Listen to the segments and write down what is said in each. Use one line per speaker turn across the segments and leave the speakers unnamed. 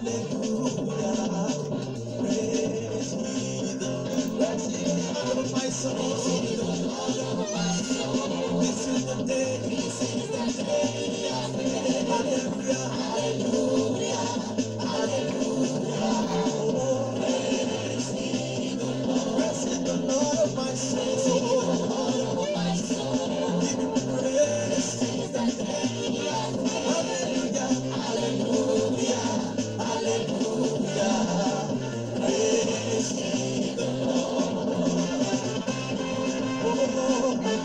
Hallelujah. Praise ye the Lord. Oh, my soul. This is the day. This is the day. Hallelujah. Hallelujah. Hallelujah. Oh, praise ye the Lord. Praise the Lord of my soul. Give him praise. This is the day. Hallelujah. Hallelujah. Hallelujah. Praise ye the Lord. Oh, hey.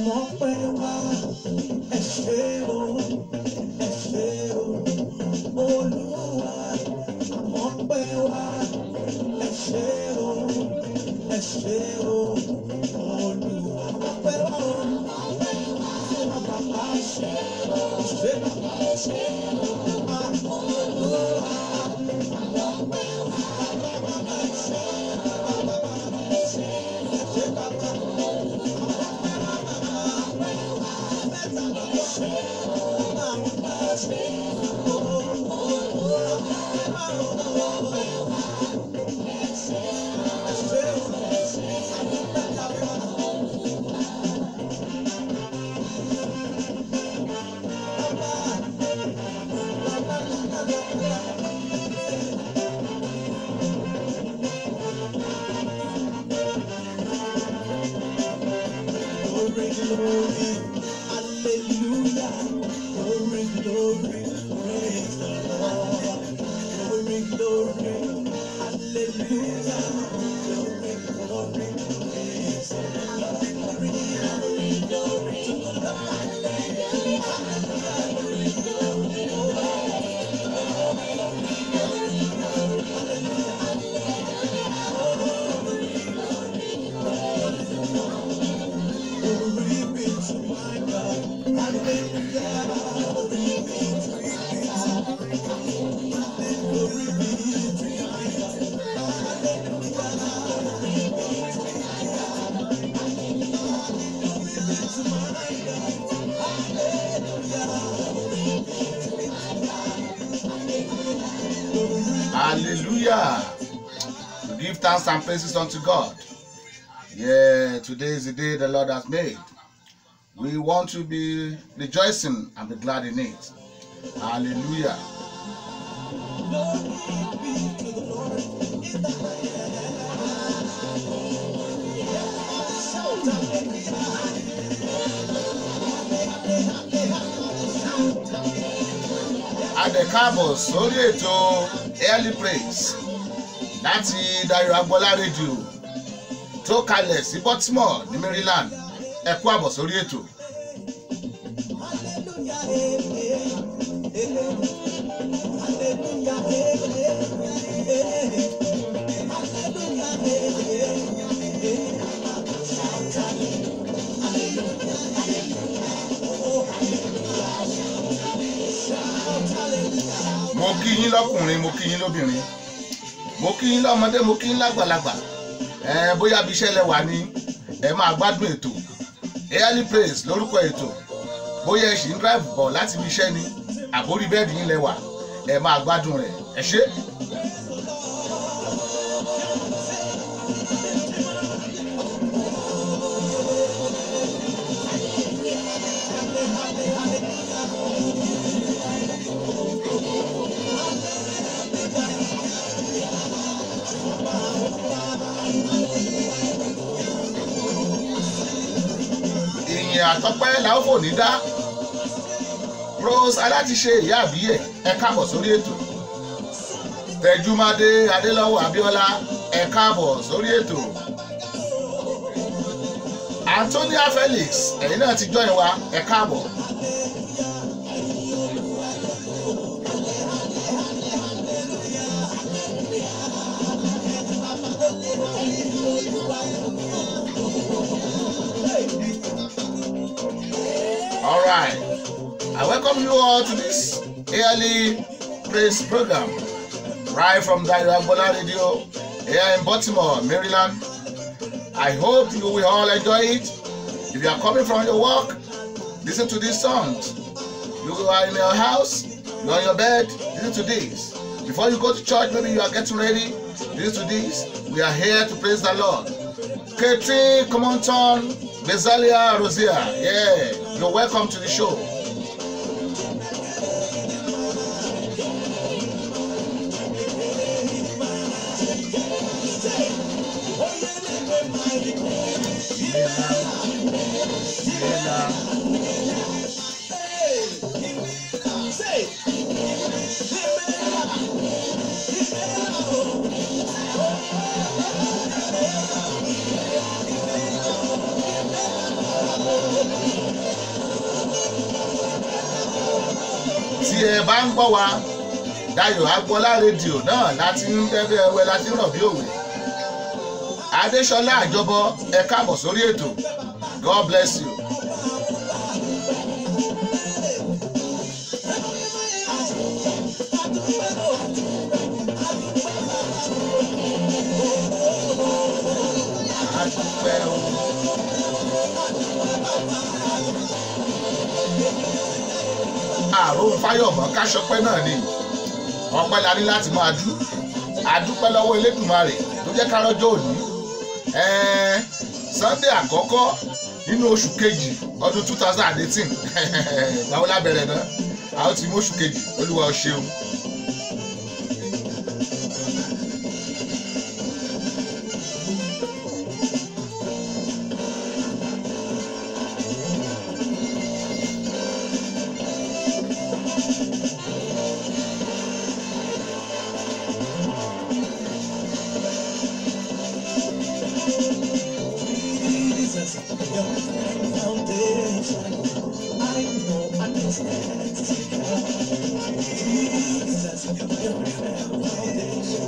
Mo pẹ́ wá, ẹ ṣé o, ẹ ṣé o, Olúwa. Mo pẹ́ wá, ẹ ṣé o, ẹ ṣé o, Olúwa. Mo pẹ́ wá o, ṣé bàbá ṣé o, ṣé bàbá ṣé o, Olúwa. Mo pẹ́ wá, bàbá ṣé o, bàbá ṣé o, ṣé bàbá. Glory, glory, hallelujah. Glory, glory, praise the Lord. Glory, glory, hallelujah. Glory, glory, praise the Lord. Glory, glory, glory to the Lord. Hallelujah, glory, glory be to my God. Hallelujah. Glory be to my God. Glory be to my God. Hallelujah. Glory be to my God. Glory be to my God. Hallelujah. Glory be to my God.
Hallelujah. We give thanks and praises unto God. Yeah, today is the day the Lord has made. We want to be rejoicing and be glad in it. Hallelujah.
Glory be to the Lord in the highest. Shout hallelujah.
A dẹ̀ káàbọ̀ sórí ètò Early Praise láti Dayo Agboola Radio tó kalẹ̀ sí Baltimore ní Maryland. Ẹ kú àbọ̀ sórí ètò.
Hallelujah, eh, eh, eh. Hallelujah, eh, eh, eh. Hallelujah, eh, eh, eh. Shout hallelujah, hallelujah, hallelujah. Oh, hallelujah. Shout hallelujah.
Mo kí yín lọ́kùnrin, mo kí yín lóbìnrin, mo kí yín lọ́mọdé, mo kí yín lágbàlagbà. Ẹ bóyá bí iṣẹ́ lẹ wà ní, ẹ máa gbádùn ètò Early Praise lórúkọ ètò. Bóyá ẹ ṣì ń drive bọ̀ láti ibi iṣẹ́ ni, àbórí bẹ́ẹ̀dì yín lẹ wà, ẹ máa gbádùn rẹ̀. Ẹ ṣé. Ìyìn àtọpẹ́ la ó fò ní dá. Rose Alátiṣe ìyá àbíyè, ẹ káàbọ̀ sórí ètò. Tẹjúmádé Adélọ́wọ̀ Abíọ́lá, ẹ káàbọ̀ sórí ètò. Antonia Felix, ẹ̀yin náà ti join wa, ẹ káàbọ̀. All right. I welcome you all to this Early Praise program, right from Dayo Agboola Radio here in Baltimore, Maryland. I hope you will all enjoy it. If you are coming from your work, listen to these songs. You are in your house, you are on your bed, listen to this. Before you go to church, maybe you are getting ready, listen to this. We are here to praise the Lord. Katrin Comonton, Bezalia Rosia, yeah, you're welcome to the show. Tí ẹ bá ń gbọ́ wa, Dayọ̀ Agboola rédíò náà láti ń bẹ́ẹ̀ ẹwẹ́ láti ń rọ̀ bí òwe. Adéṣọlá Àjọbọ, ẹ káàbọ̀ sórí ètò. God bless you. Adúpẹ́ o. Àrùn Fáyọ̀mọ́ káṣọpẹ́ náà ni ọpẹ́ la ní láti máa dú. Àdúpẹ́ lọ́wọ́ Elédùmarè tó jẹ́ ká rọ́jọ́ òní, Sunday àkọ́kọ́ nínú oṣù kejì ọdún 2018. Báwo la bẹ̀rẹ̀ náà? A ó ti mú oṣù kejì. Olúwa ó ṣeun.
Jesus, you're my foundation. I know I can stand secure. Jesus, you're my foundation.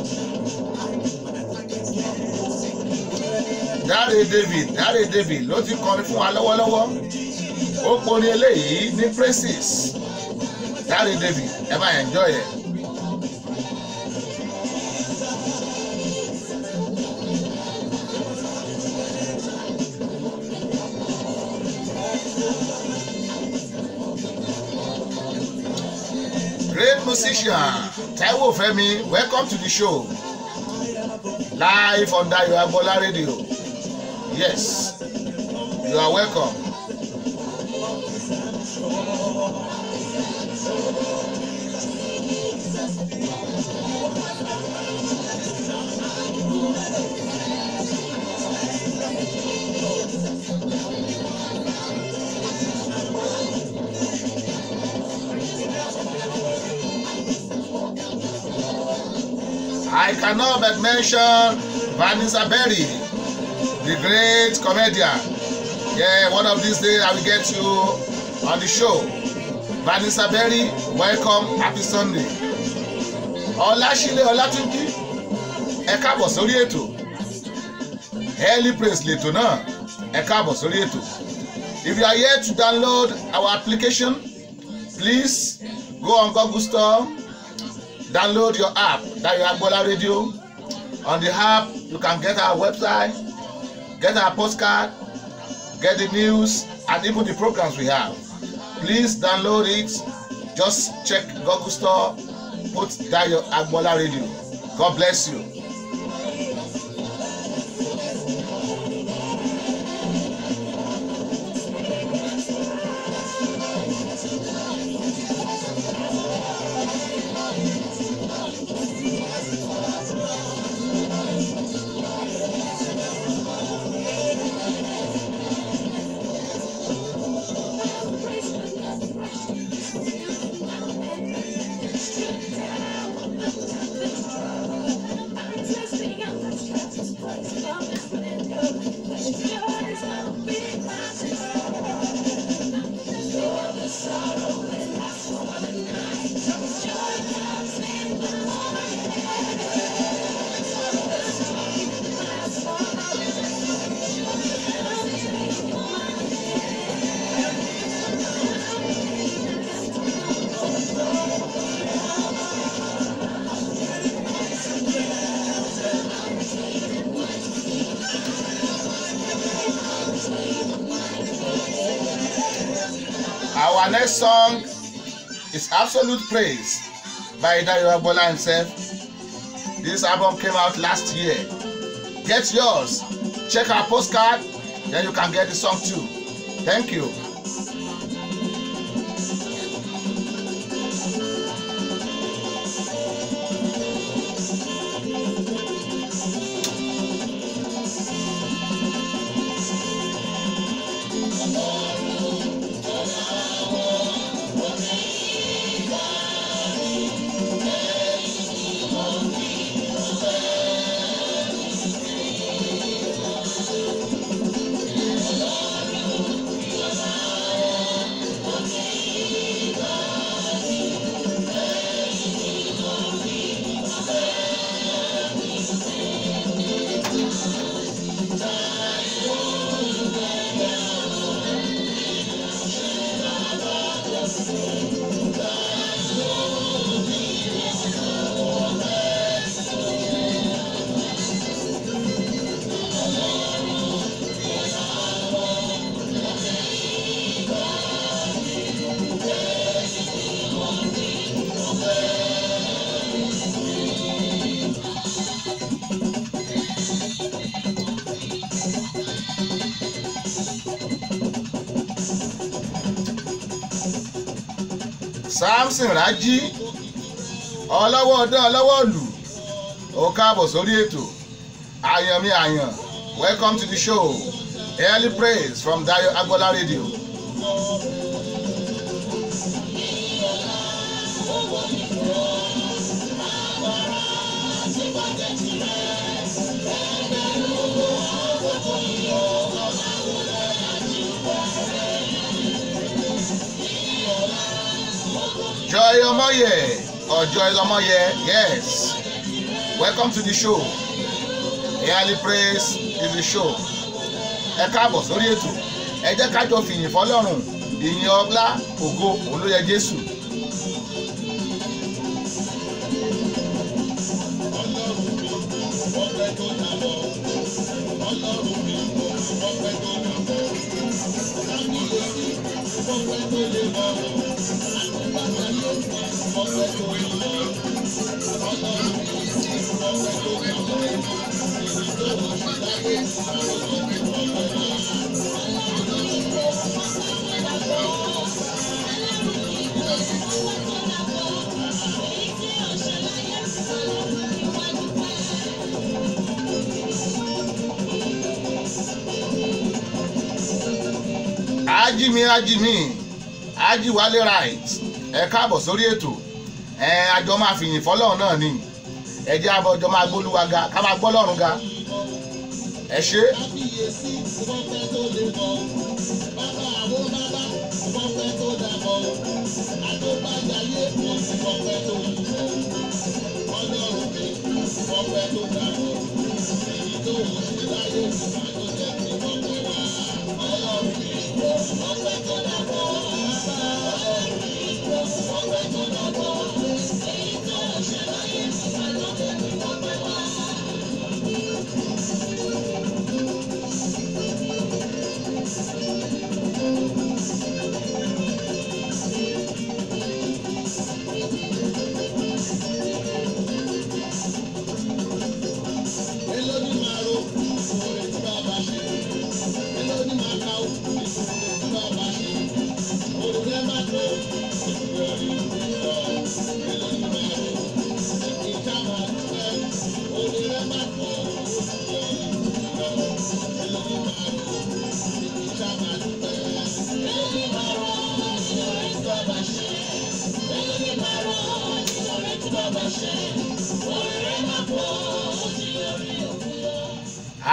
I know I can stand secure.
Dáre David, Dáre David ló ti kọrin fún wa lọ́wọ́lọ́wọ́. Ó porin eléyìí ní Praises. Dáre David, ẹ máa enjoy ẹ. Great musician Taiwo Femi, welcome to the show. Live on Dayo Agboola Radio. Yes, you are welcome. I cannot but mention Vanessa Berry, the great comedian. Yeah, one of these days I will get you on the show. Vanessa Berry, welcome, happy Sunday. Ọláṣílẹ̀ Ọlátúnjí, ẹ káàbọ̀ sórí ètò. Early Praise lètò náà, ẹ káàbọ̀ sórí ètò. If you are here to download our application, please go on Google Store, download your app, Dayo Agboola Radio. On the app, you can get our website, get our postcard, get the news, and even the programs we have. Please download it. Just check Google Store, put Dayo Agboola Radio. God bless you. Our next song is Absolute Praise by Dayo Agboola himself. This album came out last year. Get yours. Check our postcard, then you can get the song too. Thank you. Samson Raji, ọlọ́wọ́ ọdán ọlọ́wọ́ òlù, ó káàbọ̀ sórí ètò. Àyàn mi àyàn, welcome to the show. Early Praise from Dayo Agboola Radio. Joy Omoye or Joy Omoye, yes. Welcome to the show. Early Praise is the show. Ẹ káàbọ̀ sórí ètò. Ẹ jẹ́ ká jọ fìyìn fọ́lọ́run. Ìyìn ọlá ògo òun ló yẹ Jésù. Ajimi Ajimi Ajiwale right, ẹ káàbọ̀ sórí ètò. Ẹ àjọ máa fìyìn fọ́lọ́run náà ni. Ẹ jẹ́ àbọ̀jọ máa gbólúwa ga, ká máa gbọ́ Ọlọ́run ga. Ẹ ṣé.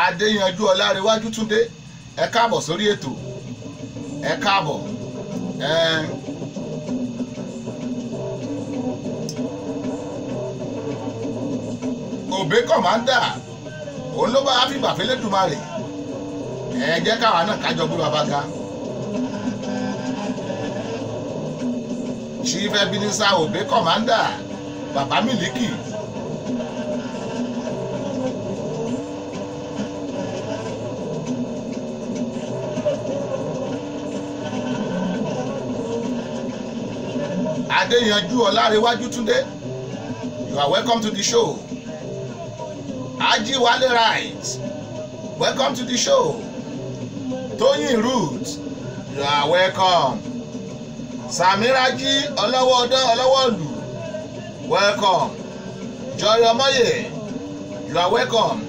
Adéyanjú Ọlárewájú Túndé, ẹ káàbọ̀ sórí ètò. Ẹ káàbọ̀. Òbí kọ̀mándà òun ló bá fìgbà fẹ́lẹ́dùmarè. Ẹ jẹ́ káwa náà kájọ gbé bàbá ga. Chief Ebenezer Òbí kọ̀mándà bàbá Mílíkì. Adéyanjú Ọlárewájú Túndé, you are welcome to the show. Ajiwale Wright, welcome to the show. Tóyìn Ruth, you are welcome. Samiraji Ọlọ́wọ́ ọdán Ọlọ́wọ́ ìlú, welcome. Joy Omoye, you are welcome.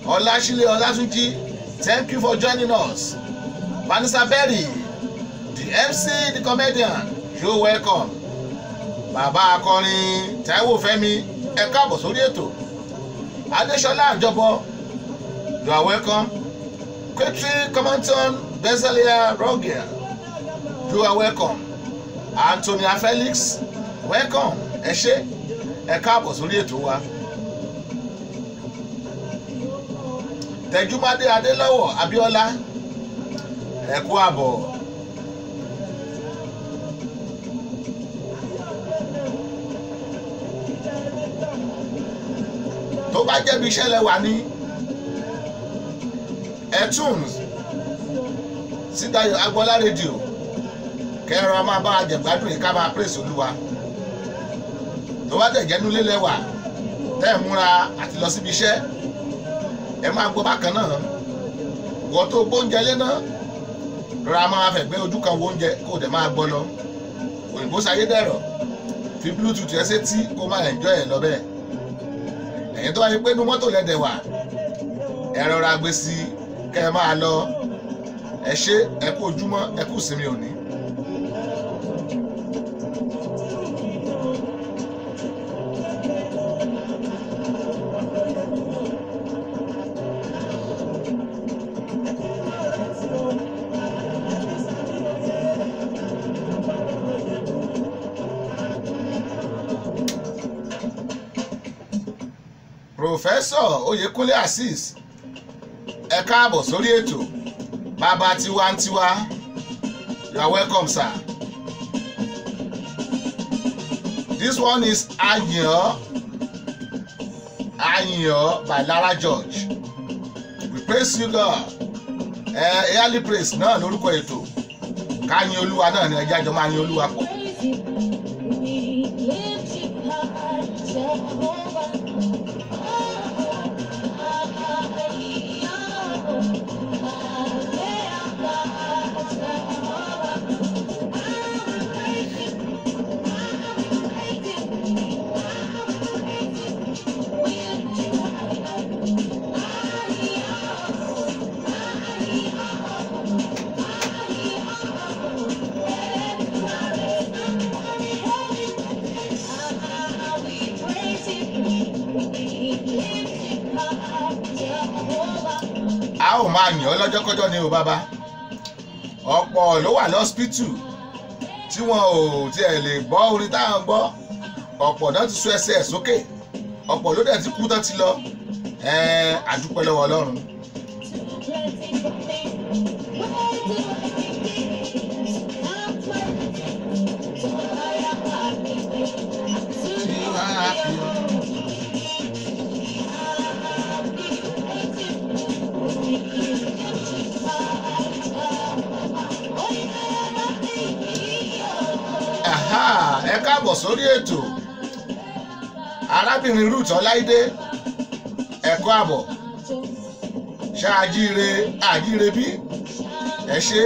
Ọláṣílẹ̀ Ọlátúnjí, thank you for joining us. Vanessa Berry, the MC, the comedian, you welcome. Bàbá akọrin Táíwò Fẹ́mi, ẹ káàbọ̀ sórí ètò. Adéṣọlá Àjọbọ, you are welcome. Kwetri Commenton Bezelia Rogia, you are welcome. Antonia Felix, welcome. Ẹ ṣé, ẹ káàbọ̀ sórí ètò wa. Tẹjúmádé Adélọ́wọ̀ Abíọ́lá, ẹ kú àbọ̀. Tó bá jẹ́bi iṣẹ́ lẹ wà ní iTunes sí Dayọ̀ Agboola rédíò, kẹrọ máa bá àjẹgbádùn yìí ká máa praise Olúwa. Tó bá dẹ̀ jẹ́ nulẹ̀ lẹ́wà tẹ́ ẹ̀ múra àti lọ síbi iṣẹ́, ẹ máa gbọ́ bákan náà. Wọ́n tó gbóúnjẹ lé náà, rọra máa fẹ̀gbẹ́ ojú kan wo oúnjẹ kó o dẹ̀ máa gbọ́ lọ. Òyìnbó sayé dẹ̀rọ̀, fi bluetooth ẹ sétí kó máa enjoy ẹ̀ lọ bẹ́ẹ̀. Ẹ̀yin tó wáyé pé inú mọ́tò lẹ́dẹ̀ wà, ẹ rọra gbé sí i kẹ́ ẹ máa lọ. Ẹ ṣé, ẹ kú ojúmọ́, ẹ kú ìsinmi òní. Pròfẹ́sọ̀ Oyèkúnlé Azeez, ẹ káàbọ̀ sórí ètò bàbá tiwantiwa, you are welcome sir. This one is Ayan Ayan by Lara George. We praise you God. Early praise náà lórúkọ ètò. Ká yin Olúwa náà ni, ẹ jẹ́ àjọ máa yin Olúwa pọ̀. A ó máa yàn ọ́ lọ́jọ́kọ́jọ́ ni o bàbá. Ọ̀pọ̀ ló wà lọ́sípítù tí wọn ò tiẹ̀ lè gbọ́ orin táwọn gbọ́. Ọ̀pọ̀ náà ti sún ẹsẹ̀ ẹ̀ sókè, ọ̀pọ̀ ló dẹ̀ ti kú tán ti lọ. A dúpẹ́ lọ́wọ́ Ọlọ́run. Ẹ káàbọ̀ sórí ètò arábìnrin Ruth Ọláìdé, ẹ kú àbọ̀. Ṣáàjíire àjíire bí, ẹ ṣé.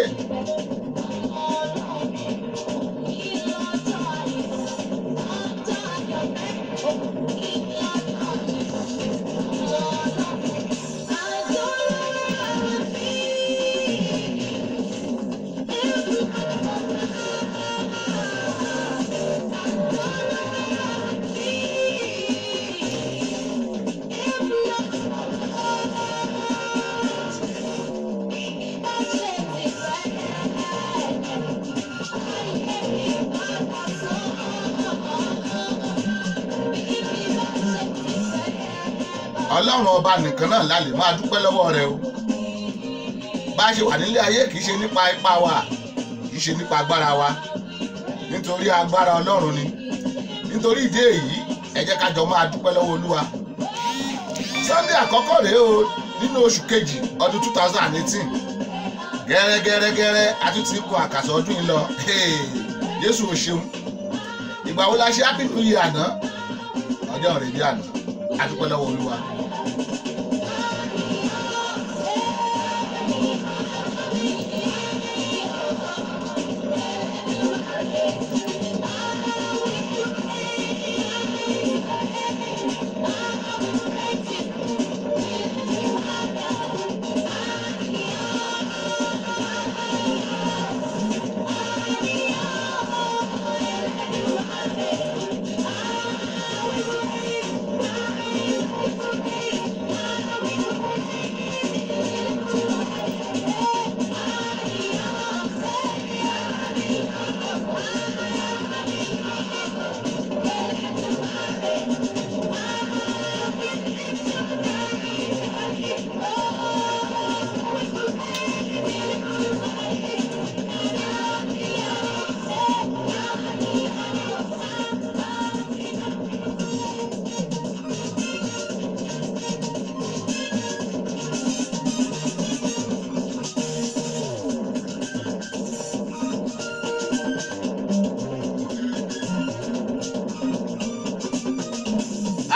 Ọlọ́run ọba nìkan náà la lè máa dúpẹ́ lọ́wọ́ rẹ̀ o. Bá a ṣe wà nílé ayé kì í ṣe nípa ipá wa, kì í ṣe nípa agbára wa, nítorí agbára Ọlọ́run ni. Nítorí ìdí èyí, ẹ jẹ́ ká jọ máa dúpẹ́ lọ́wọ́ Olúwa. Sunday àkọ́kọ́ rèé o nínú oṣù kejì ọdún 2018. Gẹ́rẹ́gẹ́rẹ́gẹ́rẹ́ a tún ti kó àkàsọ̀ ọdún yìí lọ. Jésù ò ṣeun. Ìgbà wo la ṣe happy new year àná? Ọjọ́ rẹ̀ bí àná. A dúpẹ́ lọ́wọ́ Olúwa.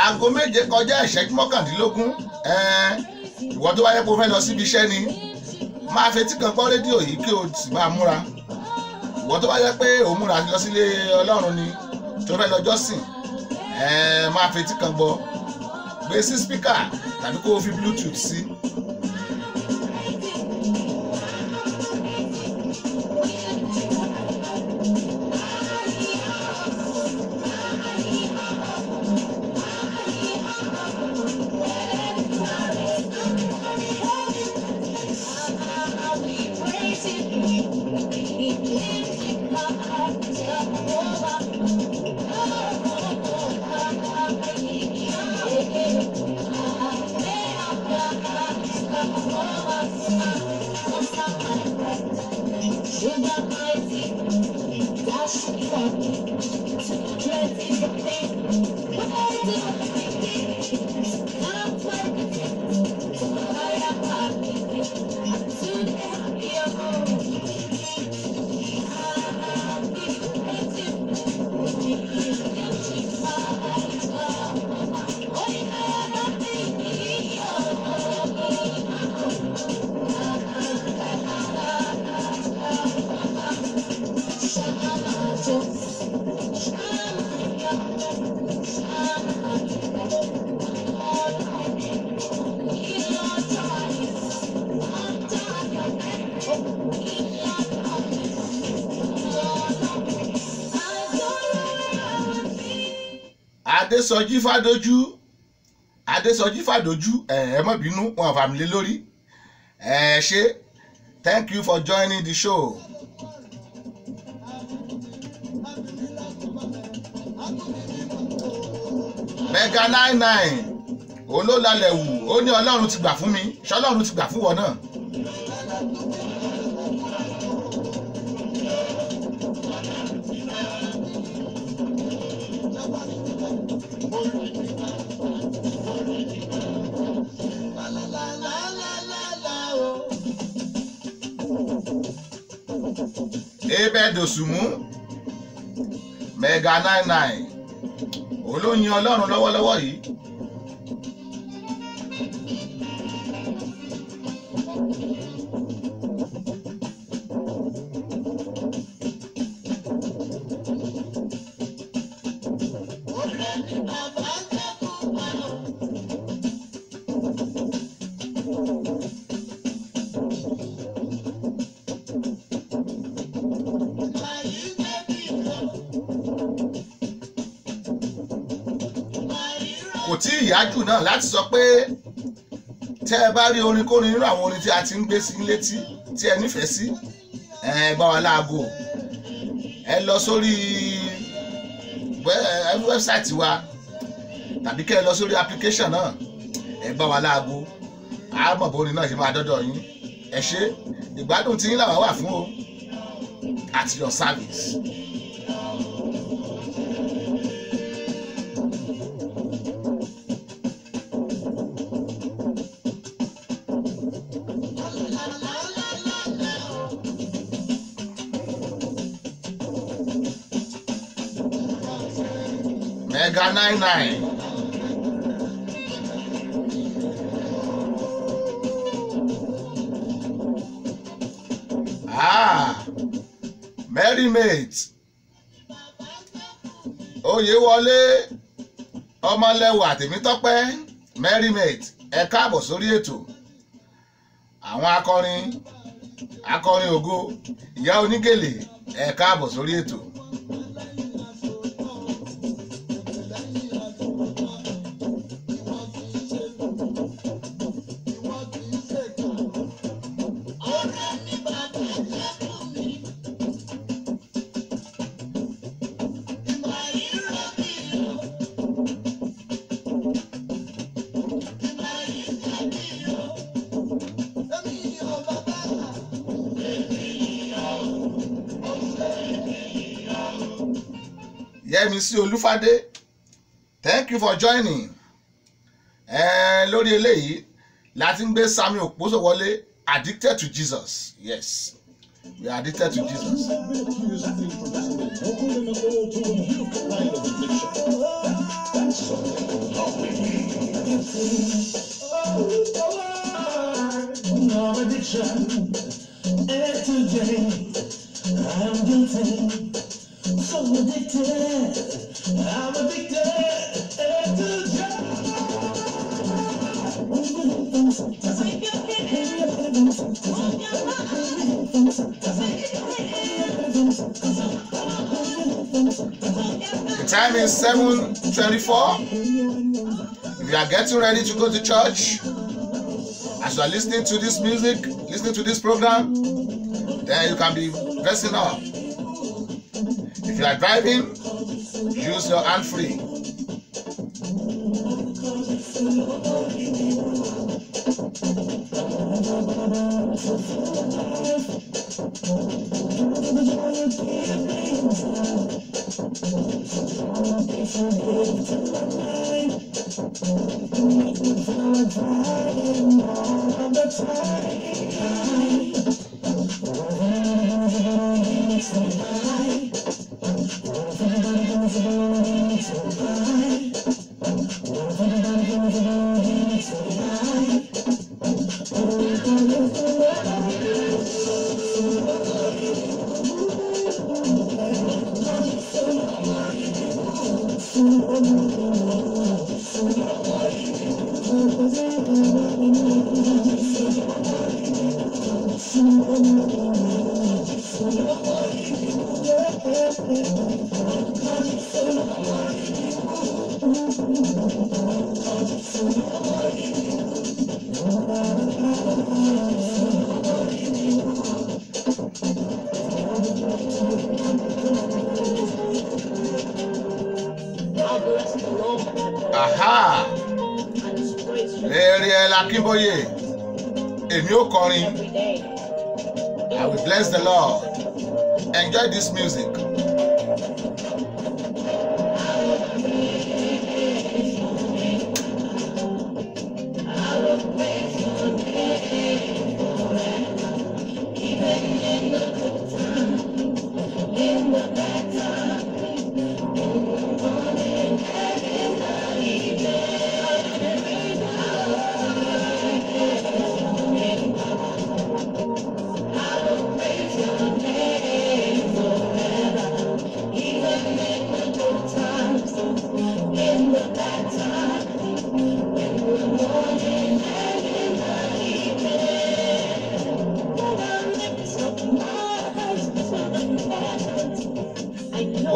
Aago 7 kọjá ìṣẹ́jú 19. Ìwọ tó bá yẹ kó fẹ́ lọ síbi iṣẹ́ ni máa fetí kan gbọ́ rédíò yìí kí o sì máa múra. Ìwọ tó bá yẹ pé o múra lọ sílé Ọlọ́run ni tó fẹ́ lọ jọ́sìn, máa fetí kan gbọ́, gbé sí spíkà tàbí kó o fi bluetooth sí. Adésọjí Fádójú, Adésọjí Fádójú, ẹ má bínú, wọn fàmì lé lórí. Ẹ ṣé, thank you for joining the show. Mega 99 òun ló lálẹ́ wù, ó ní Ọlọ́run ti gbà fún mi, ṣọlọ́run ti gbà fún wọn náà. Abel Dosunmu, Mega 99 òun ló yin Ọlọ́run lọ́wọ́lọ́wọ́ yìí. Kò tí ì yájú náà láti sọ pé tẹ́ ẹ bá rí orin kórin nínú àwọn orin tí a ti ń gbé sí létí tí ẹ nífẹ̀ẹ́ sí, ẹ gbá wa láago, ẹ lọ sórí wẹ́bsáìtì wa tàbí kẹ́ ẹ lọ sórí application náà, ẹ gbá wa láago, a mọ̀ bó orin náà ṣe máa dọ́dọ̀ yín. Ẹ ṣé, ìgbádùn tí yín làwa wà fún o, at your service. Ẹ̀gà 99. Ah, Merry Mate, Oyèwọlé, Ọmọlẹ́wà Tèmítọ́pẹ́, Merry Mate, ẹ káàbọ̀ sórí ètò. Àwọn akọrin, akọrin ògo, ìyá onígèlè, ẹ káàbọ̀ sórí ètò. Yẹ́misí Olúfadé, thank you for joining. Lórí eléyìí la ti ń gbé Samuel Okposo wọlé, addicted to Jesus. Yes, we are addicted to Jesus.
I've been accused of introducing a novel and all too new kind of addiction. That's something lovely.
No addiction, and today I'm guilty. So addicted, I'm addicted to
The time is 7:24. If you are getting ready to go to church, as you are listening to this music, listening to this program, then you can be dressing up. If you are driving, use your hand free.
I'll bless the Lord
Aha!
and his praise shall
Ariel Akínbóyè, èmi ó kọrin.
every day.
I will bless the Lord. Enjoy this music.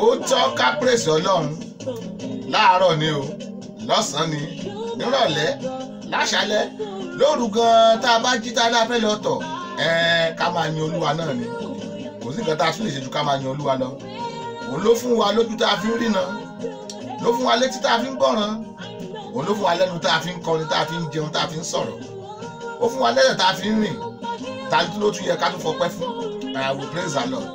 Ó tọ́ ká praise Ọlọ́run láàárọ̀ ni o, lọ́sàn-án ni, nírọ̀lẹ́, láṣálẹ́, lóru gan-an tá a bá jí tá a fẹ́ lọ tọ̀, ẹ̀ẹ́n ká máa yin Olúwa náà ni. Kò sí nǹkan tá a tún lè ṣe ju ká máa yin Olúwa lọ. Òun ló fún wa lójú tá a fi ń ríran, ló fún wa létí tá a fi ń gbọ́ràn, òun ló fún wa lẹ́nu tá a fi ń kọrin, tá a fi ń jẹun, tá a fi ń sọ̀rọ̀. Ó fún wa lẹ́sẹ̀ tá a fi ń rìn, ta ló tún yẹ ká tún fọpẹ́ fún. I will praise the Lord.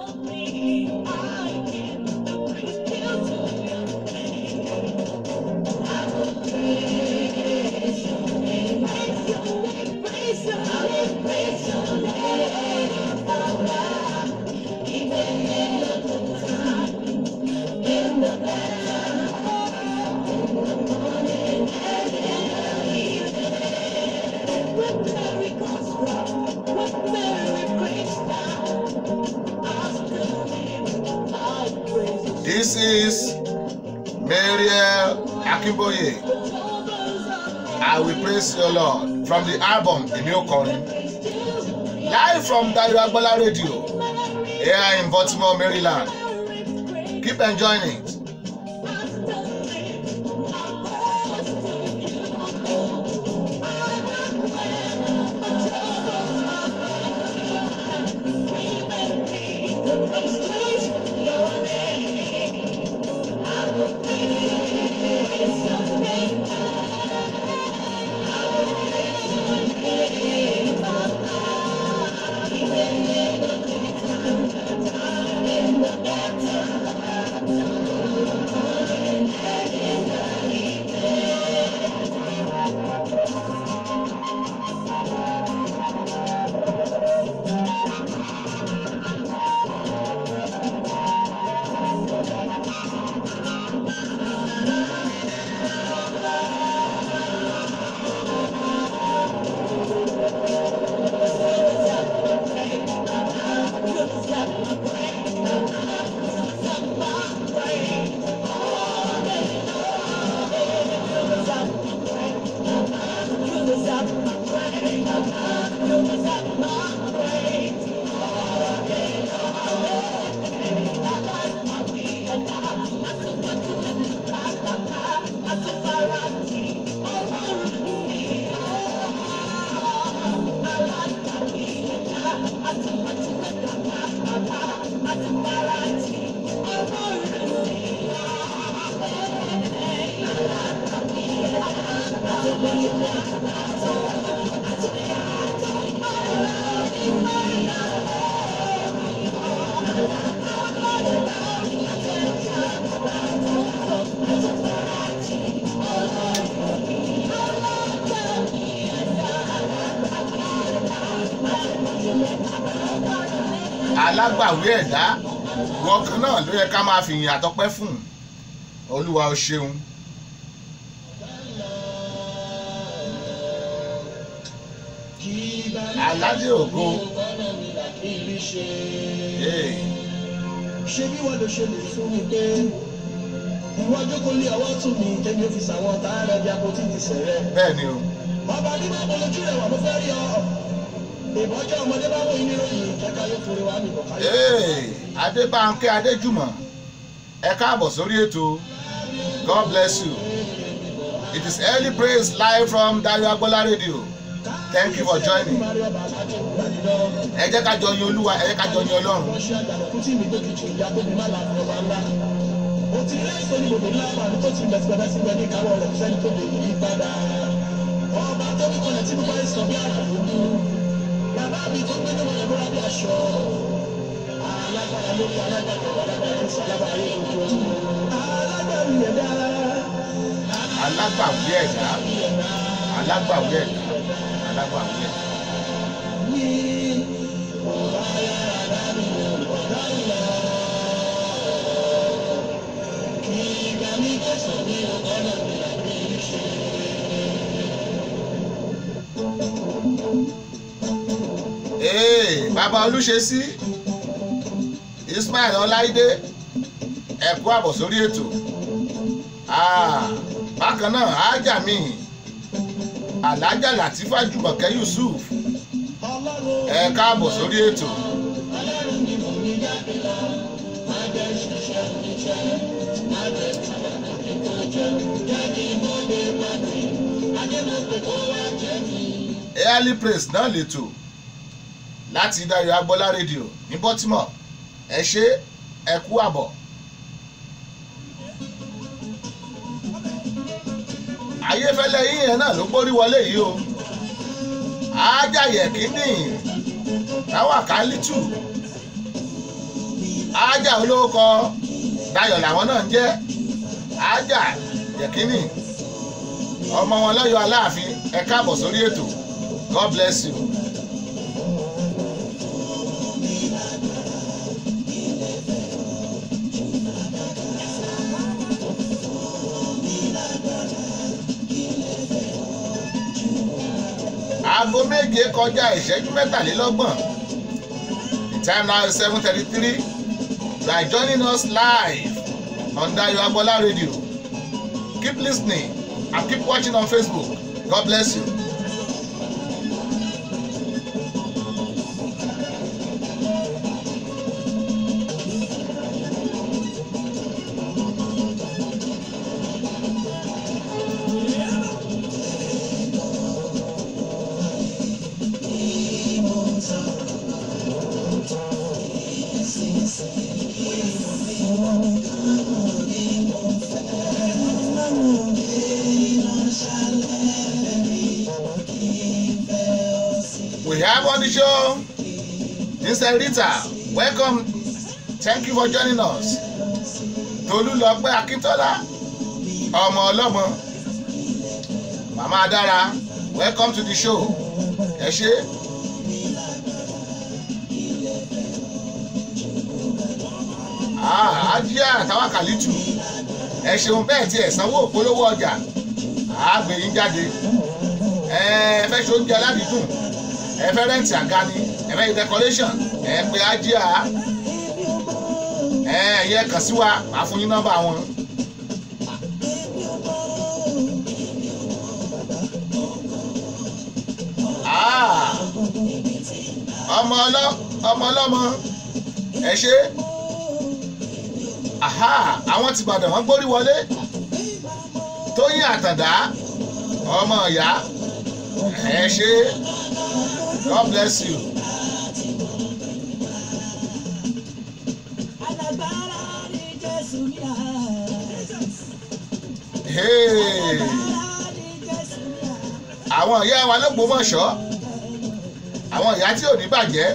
Mrs. Mariel Akínbóyè, "I Will Praise Your Lord" from the album Èmi Ó Kọrin. Live from Dayo Agbola Radio here in Baltimore, Maryland. Keep enjoying it. Alágbàwí ẹ̀dá, ìwọ kan náà ló yẹ ká máa fi ìyìn àtọpẹ́ fún. Olúwa, o ṣeun. Aládé ògo. Hey.
Ṣé bí wọ́n lè ṣe lè fún mi pé ìwọ jókòó lé ọwọ́ tún mi, kémi ó fi sàwọn ọ̀tá rẹ̀ bí apótí ìdìsẹ̀ rẹ̀.
Bẹ́ẹ̀ ni o.
Ọba ní máa bọ̀ lójú rẹ̀ wà, mo fẹ́ rí ọ. Ìbọ́jọ́ ọmọdé bá wọ ìníròyìn kẹ́kẹ́ yóò forí wá mi bọ̀ káyọ̀.
Hey, Adébánkẹ́ Adéjùmọ̀, ẹ káàbọ̀ sórí ètò. God bless you. It is Early Praise live from Dayo Agbola Radio. Thank you for joining. Ẹ jẹ́ ká jọ yin Olúwa, ẹ jẹ́ ká jọ yin Ọlọ́run.
Ó ti rí sórí gbogbo ńlá màálù tó ti bẹ̀sibẹ̀bẹ̀ síbẹ̀ ní ìkáwọ́ rẹ̀, kò sẹ́ni tó lè yí padà. Ọba tó ní kọlẹ̀ tí mo bá ń sọ bí àrà lójú. Bàbá mi tó gbé níwọ̀n yẹn bóra bí aṣọ. Alágbára lórí alágbára, alágbára tó sọ alágbára yóò gbogbo. Alágbára ẹ̀dá.
Alágbàwí ẹ̀dá, alágbàwí ẹ̀dá, alágbàwí ẹ̀dá.
Mi ò bá yára mi ò ọ̀gá ìlà. Kí ìgbà mi kẹsàn-án mi ò kọ́nà mi làbí ṣe.
Ee, bàbá Olúṣesí Ismail Ọláìdé, ẹ kú àbọ̀ sórí ètò. Ah, bákan náà, ájà mi Alájà Làtífà Jùmọ̀kẹ́ Yusuf, ẹ káàbọ̀ sórí ètò.
Ọlọ́run ni mò ń jáde lọ, má jẹ́ ṣiṣẹ́ oníṣẹ́, má jẹ́ tàbí kí tó jẹ, jẹ́ kí bóde má ti, ajé mo pè kó wá jẹ́ mi.
Early Praise náà lètò láti Dayo Agbọ́lá Rédíò ní Baltimore. Ẹ ṣé, ẹ kú àbọ̀. Ayéfẹ́lẹ́ yíyẹn náà ló gbórí wọlé yìí o. Ájàyẹ̀ kínní táwa kálítù, ájà olóko Dayọ̀ làwọn náà ń jẹ́. Ájà yẹ̀kínní, ọmọ wọn lọ́yọ̀ Aláàfin, ẹ káàbọ̀ sórí ètò. God bless you. Aago 7:33. The time now is 7:33. You are joining us live on Dayo Agbola Radio. Keep listening and keep watching on Facebook. God bless you. We have on the show Mr. Rita. Welcome. Thank you for joining us. Tolúlọpẹ́ Akíntọ́lá, ọmọ ọlọ́mọ, Màmá Dára, welcome to the show. Ẹ ṣé. Ajíà Táwákàlítù, ẹ ṣeun bẹ́ẹ̀ tí ẹ sanwó òpolówó ọjà, àá gbé yín jáde. Ẹ fẹ́ ṣe oúnjẹ aládìídùn, ẹ fẹ́ rẹ́ǹtì àga ni, ẹ fẹ́ decoration, ẹ pé Ajíà, ẹ yẹ kàn sí wa, màá fún yín nọ́mbà wọn. Ọmọ ọlọ́mọ, ẹ ṣé. Àwọn ti Ìbàdàn wọ́n gbórí wọlé. Tóyìn Àtàndá, ọmọ ìyá, ẹ ṣé. God bless you. Hey. Àwọn ìyá wa l'Ógbómọ̀ṣọ́, àwọn ìyá tí ò ní bàjẹ́,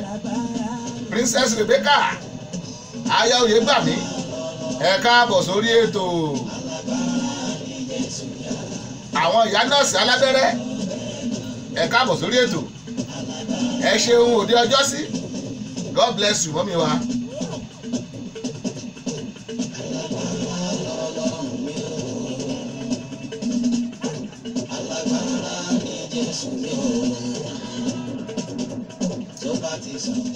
Princess Rebecca, aya Oyègbàmí, ẹ káàbọ̀ sórí ètò. Àwọn ìyá nọ́ọ̀sì alábẹ́rẹ́, ẹ káàbọ̀ sórí ètò. Ẹ ṣeun òde ọjọ́ sí. God bless you, mọ́mí wa.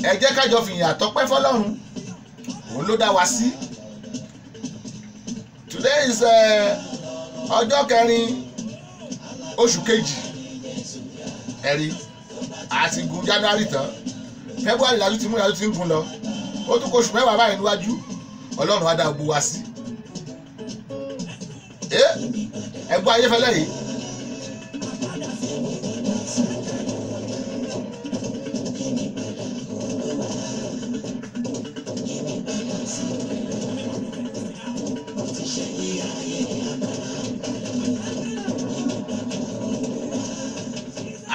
Ẹ jẹ́ ká jọ fìyìn àtọpẹ́ fọ́lọ́run, òun ló dá wa sí. Today is ọjọ́ kẹrin oṣù kejì, ẹ̀rí àti gun January tán, February la tún ti mú, la tún ti ń gun lọ, ó tún kó oṣù mẹ́wàá báyìí níwájú. Ọlọ́run á dá gbogbo wa sí. Ẹ gbọ́ Ayéfẹ́lẹ́ yìí.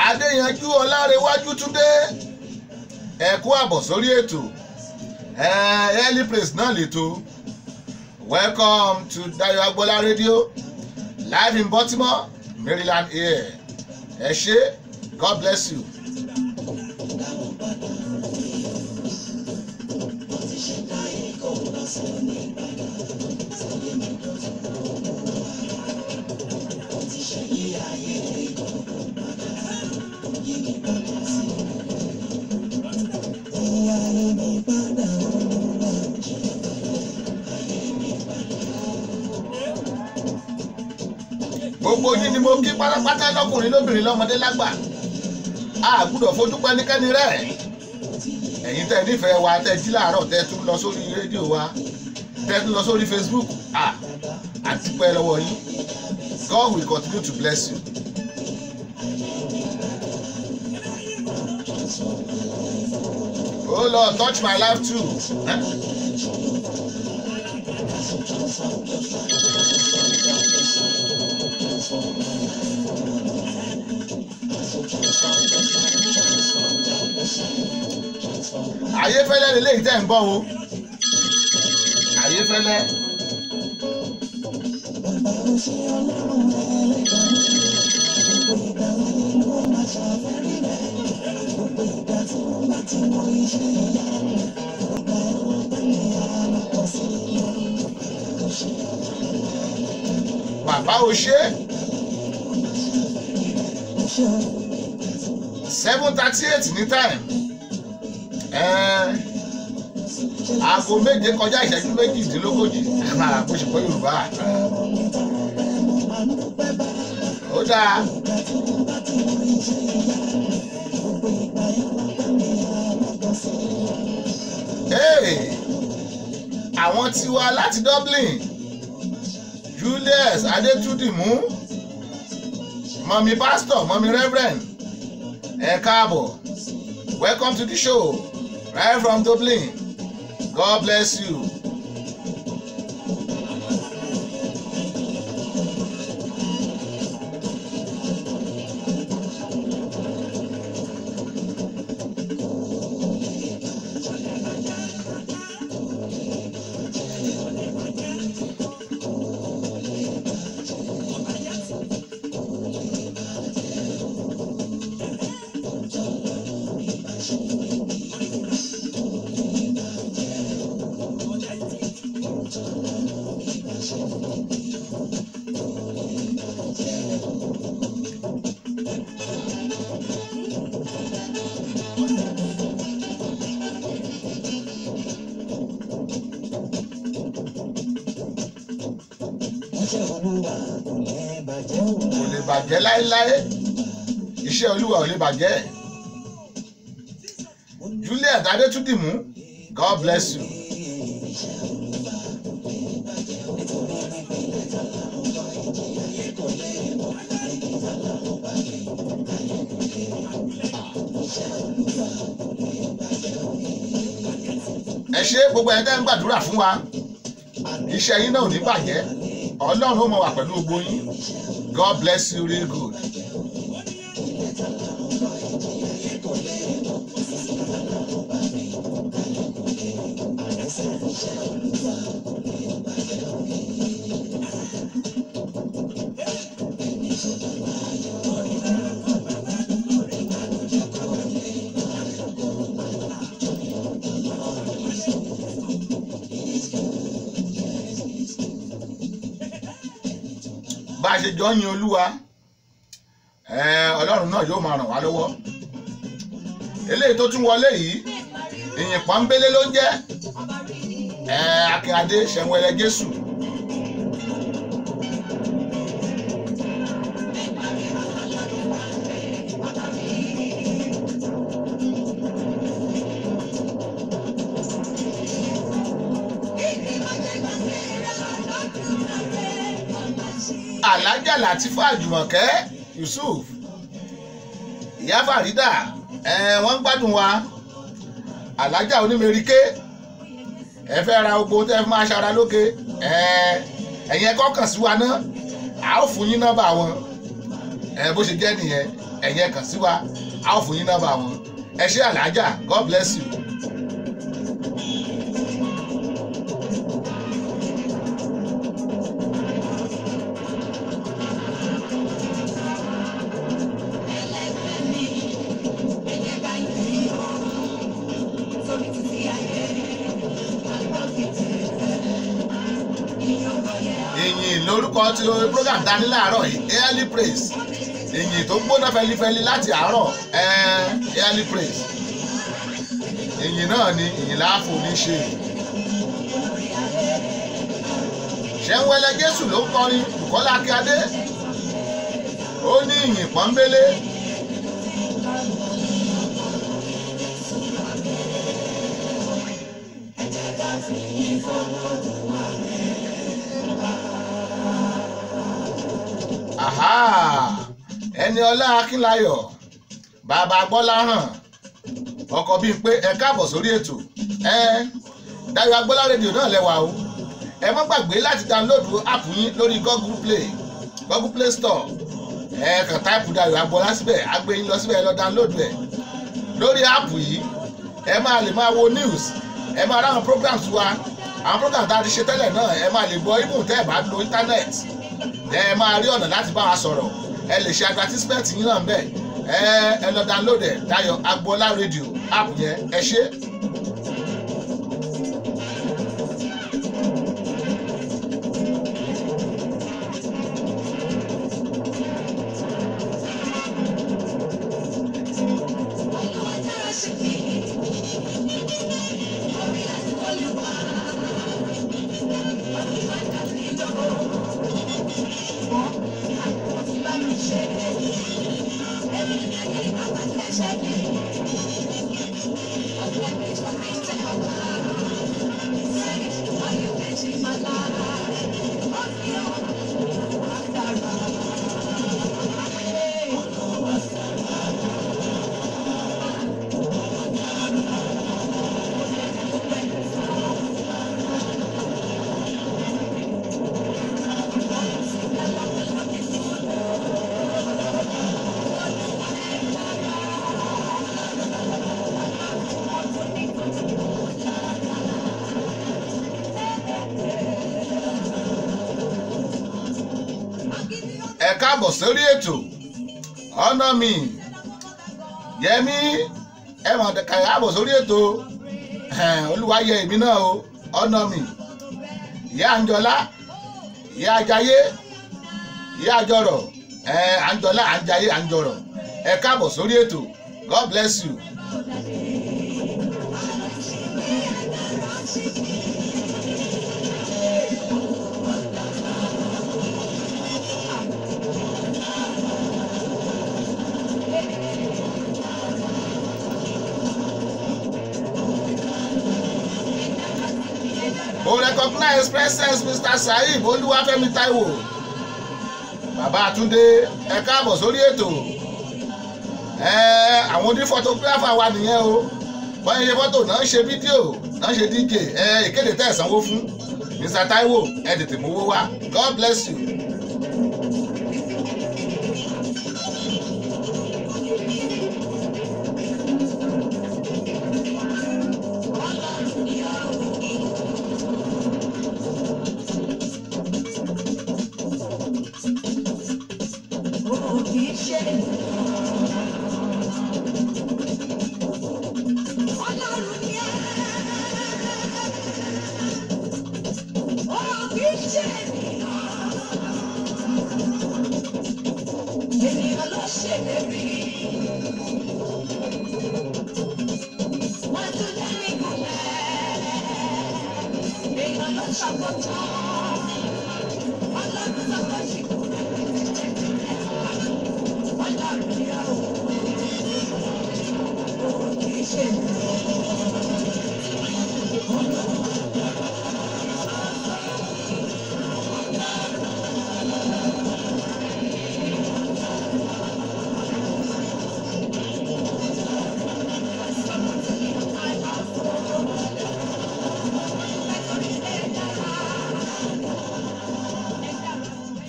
Adéyanjú Ọlárewájú Túndé, ẹ kú àbọ̀ sórí ètò Early Praise náà lètò. Welcome to Dayo Agbola Radio live in Baltimore, Maryland here. Ẹ ṣé, God bless you. Gbogbo yín ni mo kí pátápátá, lọ́kùnrin lóbìnrin lọ́mọdé lágbà. A gbúdọ̀ fojú pẹ́ níkẹ́ni rẹ̀. Ẹ̀yin tẹ́ nífẹ̀ẹ́ wa, tẹ́ jí láàárọ̀, tẹ́ tún lọ sórí rédíò wa, tẹ́ tún lọ sórí Facebook, a dúpẹ́ lọ́wọ́ yín. God will continue to bless you. Oh Lord, touch my life too. Eh? Ayéfẹ́lẹ́ lélẹ́yìí tẹ́ ń gbọ́ o. Ayéfẹ́lẹ́. Bàbá o ṣe 7:38 ní time. 7 kọjá ìṣẹ́jú 38. Bó ṣe gbọ́ Yorùbá. Ó dáa. Àwọn tiwa láti Dublin, Julius Adétúndìmú, mọ̀mí pastor, mọ̀mí reverend, ẹ káàbọ̀. Welcome to the show right from Dublin. God bless you. Kò lè bàjẹ́ láéláé, iṣẹ́ Olúwa ò lè bàjẹ́. Juliet Adétúndìmú, God bless you. Ẹ ṣé gbogbo ẹ̀ tẹ́ ń gbàdúrà fún wa, iṣẹ́ yín náà ò ní bàjẹ́, Ọlọ́run ó mọ wà pẹ̀lú gbogbo yín. God bless you real good. Bá a ṣe jọ ń yin Olúwa, Ọlọ́run náà yóò máa ràn wá lọ́wọ́. Eléyìí tó tún wọlé yìí, ìyìn pọ́nbélé ló ń jẹ́. Akínadé Ṣẹ̀wẹ̀lẹ̀ Jésù. Alájà Làtífà Àjùmọ̀kẹ́ Yusuf, Ìyá Fàrídà, wọ́n ń gbádùn wa. Alájà onímẹ̀ríkẹ́, ẹ fẹ́ ra ogbó tẹ́ fi máa ṣara lóge, ẹ̀yin ẹ kọ́ kàn sí wa náà, a ó fún yín nọ́mbà wọn. Bó ṣe jẹ́ nìyẹn, ẹ̀yin ẹ kàn sí wa, a ó fún yín nọ́mbà wọn. Ẹ ṣé Alájà, God bless you. Ìyìn lórúkọ tí program dání láàárọ̀ yìí, early praise. Ìyìn tó gbóná fẹlifẹli láti àárọ̀, early praise. Ìyìn náà ni ìyìn láàfò ní ṣe. Ṣẹ̀wẹ̀lẹ̀ Jésù ló ń kọrin, Bùkọ́lá Akíadé. Ó ní ìyìn pọ́nbélé. Ẹni ọlá Akínláyọ̀, bàbá Gbọ́láhàn, ọkọ bíi pé ẹ káàbọ̀ sórí ètò. Dayọ̀ Agbọ́lá rédíò náà lẹ́wà o. Ẹ má gbàgbé láti dáńlódù app yín lórí Google Play Store. Ẹ kàn táìpù Dayọ̀ Agbọ́lá síbẹ̀, á gbé yín lọ síbẹ̀, ẹ lọ dáńlódù ẹ̀. Lórí app yìí, ẹ máa lè máa wo news, ẹ máa ráwọn programs wa, àwọn programs tá a ti ṣe tẹ́lẹ̀ náà, ẹ máa lè gbọ́ even tẹ́ ẹ bá lo internet. Ẹ máa rí ọ̀nà láti bá wa sọ̀rọ̀, ẹ lè ṣe advertisement yín náà bẹ́ẹ̀. Ẹ lọ download ẹ, Dayọ̀ Agbọ́lá rédíò app yẹn, ẹ ṣé. Ẹ káàbọ̀ sórí ètò. Ọ̀nà mi Yẹmí, ẹ mọ̀ káàbọ̀ sórí ètò. Olúwa yẹ èmi náà o. Ọ̀nà mi ìyá Àǹjọlá, ìyá Àjàyé, ìyá Àjọrọ̀, Àǹjọlá, Àǹjàyé, Àǹjọrọ̀, ẹ káàbọ̀ sórí ètò. God bless you. Mo recognize presence Mr. Saheed Olúwafẹ́mi Táíwò, Bàbá Àtúndé, ẹ káàbọ̀ sórí ètò. Àwọn oní photographer wa nìyẹn o. Wọ́n ṣe fọ́tò náà, ṣe fídíò náà, ṣe DJ. Ìkéde tẹ́ ẹ̀ sanwó fún Mr. Táíwò, ẹ tètè mówó wá. God bless you.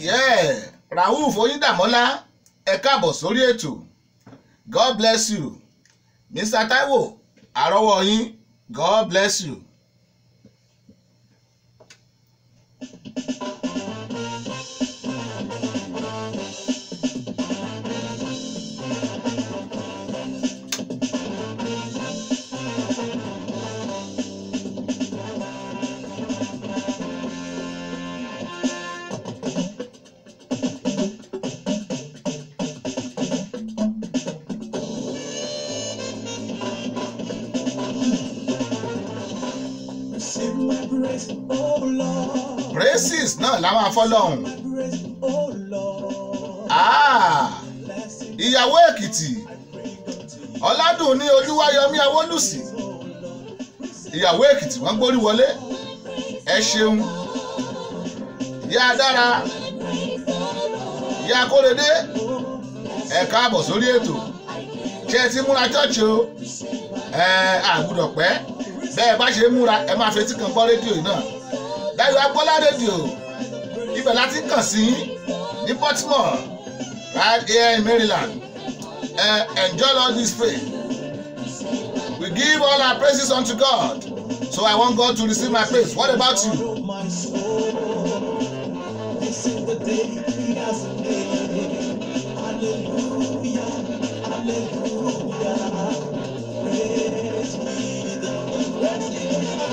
Yeah, Rauf Oyindamola, ẹ káàbọ̀ sórí ètò. God bless you. Mr. Taiwo, àrọ́wọ́ yín. God bless you.
Receive my praise, oh Lord.
Praises náà la máa fọ́lọ́hún.
My praise, oh Lord.
Ah,
Blessing
ìyàwó Èkìtì,
I bring unto you,
Ọládùn ní Olúwayọmí Awólùsì.
oh Lord. Receive
Ìyàwó Èkìtì wọ́n gbórí wọlé. Ẹ ṣeun. Ìyá Dára, ìyá Kórèdé, ẹ káàbọ̀ sórí ètò. Ṣé ẹ ti múra chọ́ọ̀chì o? Ẹ àgùdọ̀ pẹ́. Bẹ́ẹ̀ bá ṣe múra, ẹ máa fetí kan gbọ́ rédíò yìí náà. Dáyọ̀ Agbọ́lá rédíò, ibẹ̀ láti kàn sí yín ní Baltimore, right here in Maryland. Enjoy all this praise. We give all our praises unto God. So I want God to receive my praise. What about you?
oh my soul. This is the day he has made. Hallelujah, hallelujah. Praise be the Lord,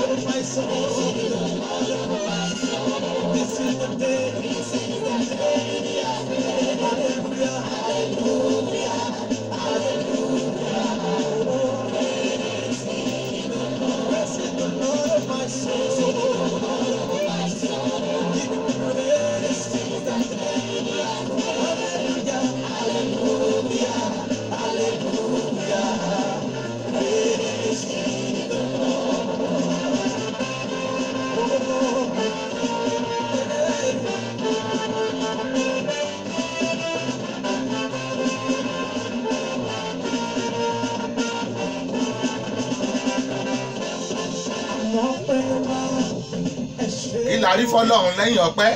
oh my soul. This is the day, this is the day he has made. Hallelujah, hallelujah, hallelujah. Praise be the Lord, praise the Lord, my soul. Give him praise till the day. Hallelujah, hallelujah, hallelujah. Praise be the Lord. Oh, hey. Ọpẹ́ wá, ẹ ṣé
Kí la rí fọ́lọ́run lẹ́yìn ọpẹ́?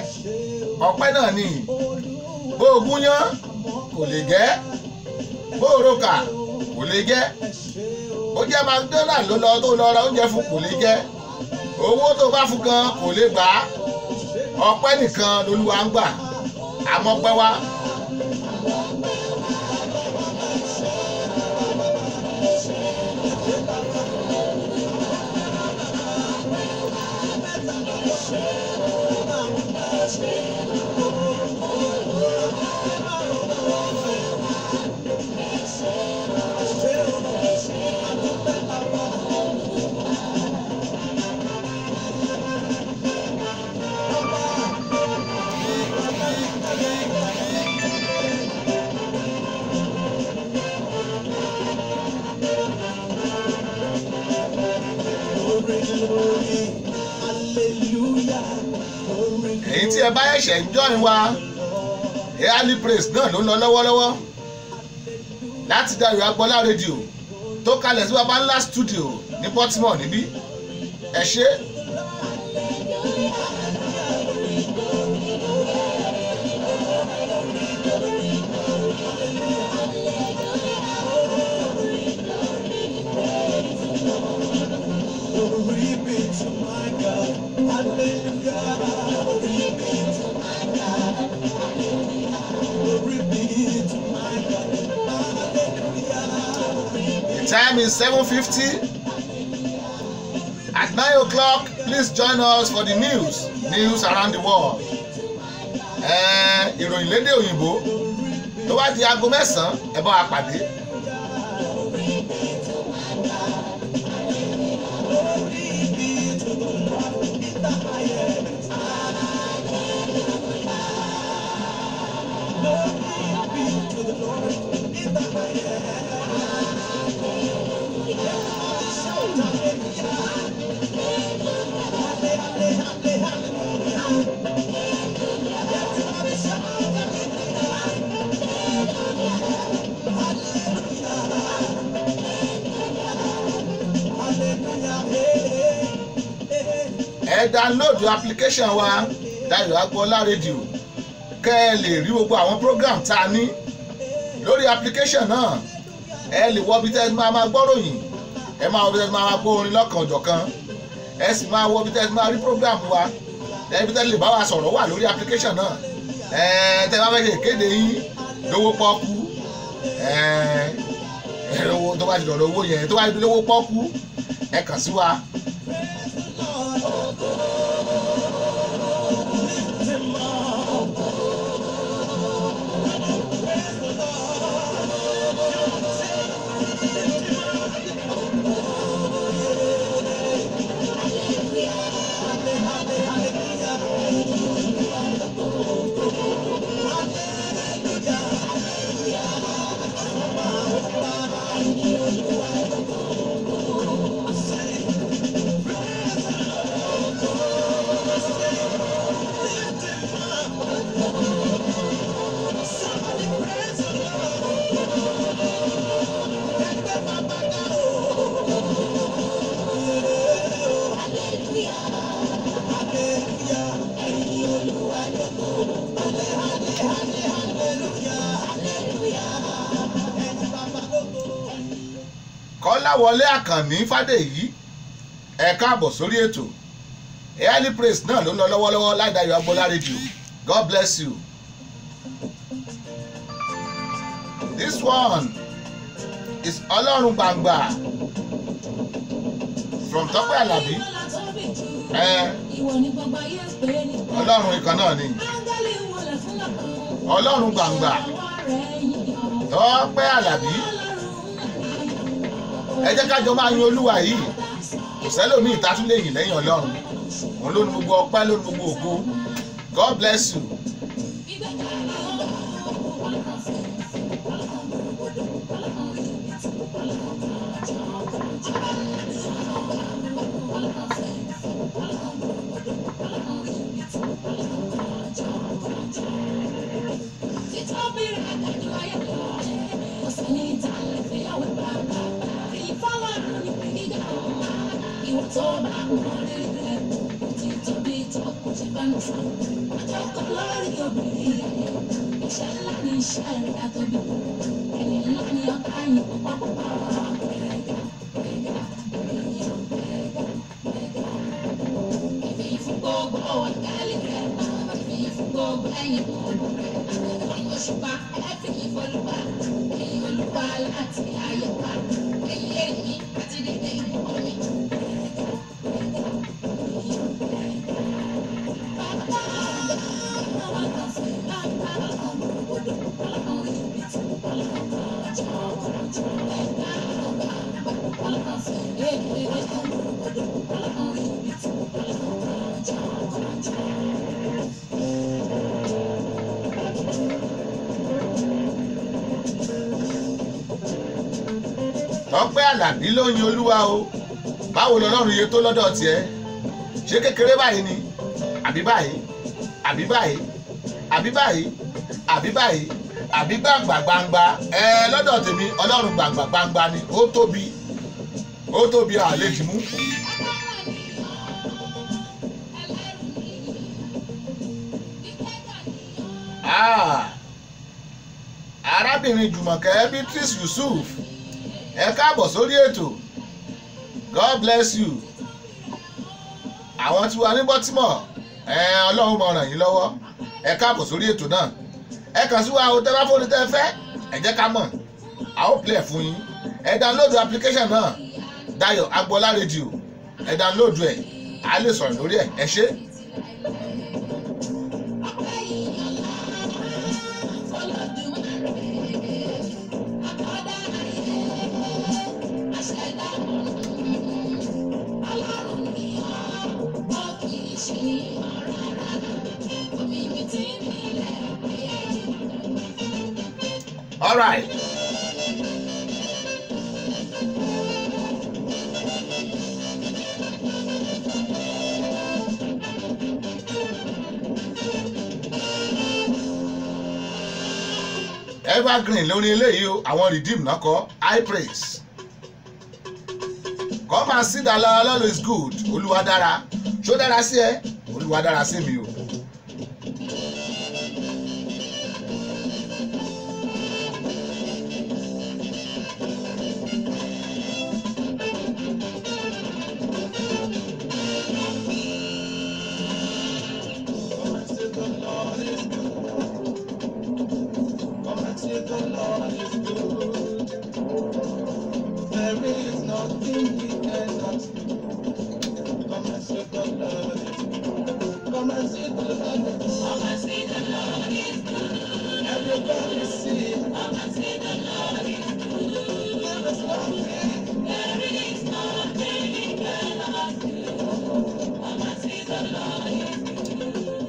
Ọpẹ́ náà ni.
Olúwa,
Bó o gúnyán kò lè jẹ́, bó o rokà kò lè jẹ́,
ẹ ṣé o.
bó jẹ́ McDonald ló lọ tó lọ ra oúnjẹ fún kò lè jẹ́, owó tó bá fún gan kò lè gbà á. Ọpẹ́ nìkan lolúwa ń gbà. Àmọ́ pẹ́ wá. Èyí tí ẹ bá ẹ̀ṣẹ̀ ń join wa, Early Praise náà ló ń lọ lọ́wọ́lọ́wọ́ láti Dayọ̀ Agbọ́lá rédíò tó kalẹ̀ sí Baba Ńlá studio ní Baltimore níbí. Ẹ ṣé.
Glory be to my God. Hallelujah. Glory be to my God. Glory be to my God. Hallelujah.
The time is 7:50. At 9 o'clock, please join us for the news around the world. Ìròyìn lédè òyìnbó tó bá di aago 9, ẹ bá wa pàdé.
Glory be to the Lord in the highest. Glory be to the Lord in the highest. Everybody shout hallelujah. Hallelujah. Everybody shout hallelujah. Hallelujah. Hallelujah. Hey, hey, hey.
Ẹ download application wa, Dayọ̀ Agboola rédíò, kẹ́ ẹ lè rí gbogbo àwọn program tá a ní lórí application náà. Ẹ lè wọ ibi tẹ́ ẹ máa gbọ́ròyìn, ẹ máa wọ ibi tẹ́ ẹ máa gbọ́ orin lọ́kan òjọ̀kan, ẹ sì máa wọ ibi tẹ́ ẹ máa rí program wa. Ẹ ibi tẹ́ ẹ lè bá wa sọ̀rọ̀ wà lórí application náà. Ẹ tẹ́ ẹ bá fẹ́ ṣe ìkéde yín lówó pọ́kú, ẹ owó tó bá ti dọ̀rọ̀ owó yẹn, tó bá ti lówó pọ́kú, ẹ kàn sí wa.
Lift him up. Praise the Lord. Lift him up. Hallelujah. Hallelujah. Somebody praise the Lord. Ẹgbẹ́ bàbá ga o. Hallelujah. Ẹ̀yin Olúwa lógo. Hallelujah. Ẹ̀yin bàbá lógo.
Kọ́láwọlé Àkànní Fádèyí, ẹ káàbọ̀ sórí ètò. Early Praise náà ló ń lọ lọ́wọ́lọ́wọ́ láì Dayọ̀ Agboola rédíò. God bless you. This one is Ọlọ́run Gbàngbà from Tọ́pẹ́ Àlàbí. Ẹ Ọlọ́run ìkan náà ni Ọlọ́run Gbàngbà, Tọ́pẹ́ Àlàbí. Ẹ jẹ́ ká jọ máa yin Olúwa yìí. Kò sẹ́lòmíì tá a tún lè yìn lẹ́yìn Ọlọ́run. Òun ló ní gbogbo ọpẹ́, ló ní gbogbo ògo. God bless you. Tọ́pẹ́ Àlàbí ló ń yin Olúwa o. Báwo lọ́lọ́run iye tó lọ́dọ̀ tiẹ̀? Ṣé kékeré báyìí ni? Àbí báyìí? Àbí báyìí? Àbí báyìí? Àbí báyìí? Àbí gbàǹgbà gbangba? Ẹ lọ́dọ̀ tèmi Ọlọ́run gbàǹgbà gbangba ni, ó tóbi, ó tóbi àlejò mú. Arábìnrin Jùmọ̀kẹ́ Beatrice Yusuf, ẹ káàbọ̀ sórí ètò. God bless you. Àwọn tí wà ní Baltimore, ẹ Ọlọ́run máa ràn yín lọ́wọ́. Ẹ káàbọ̀ sórí ètò náà. Ẹ kàn sí wa o, tẹ́ bá fóònù tẹ́ fẹ́, ẹ jẹ́ ká mọ̀, a ó play fún yín. Ẹ download application náà, Dayo Agboola Radio. Ẹ download ẹ̀, a lè sọ̀rọ̀ lórí ẹ̀. Ẹ ṣé. All right. Evergreen lórí eléyìí o, àwọn Redeem náà kọ high praise. Come and see that the Lord is good. Olúwa dára. Ṣó dára sí ẹ? Olúwa dára sí mi o.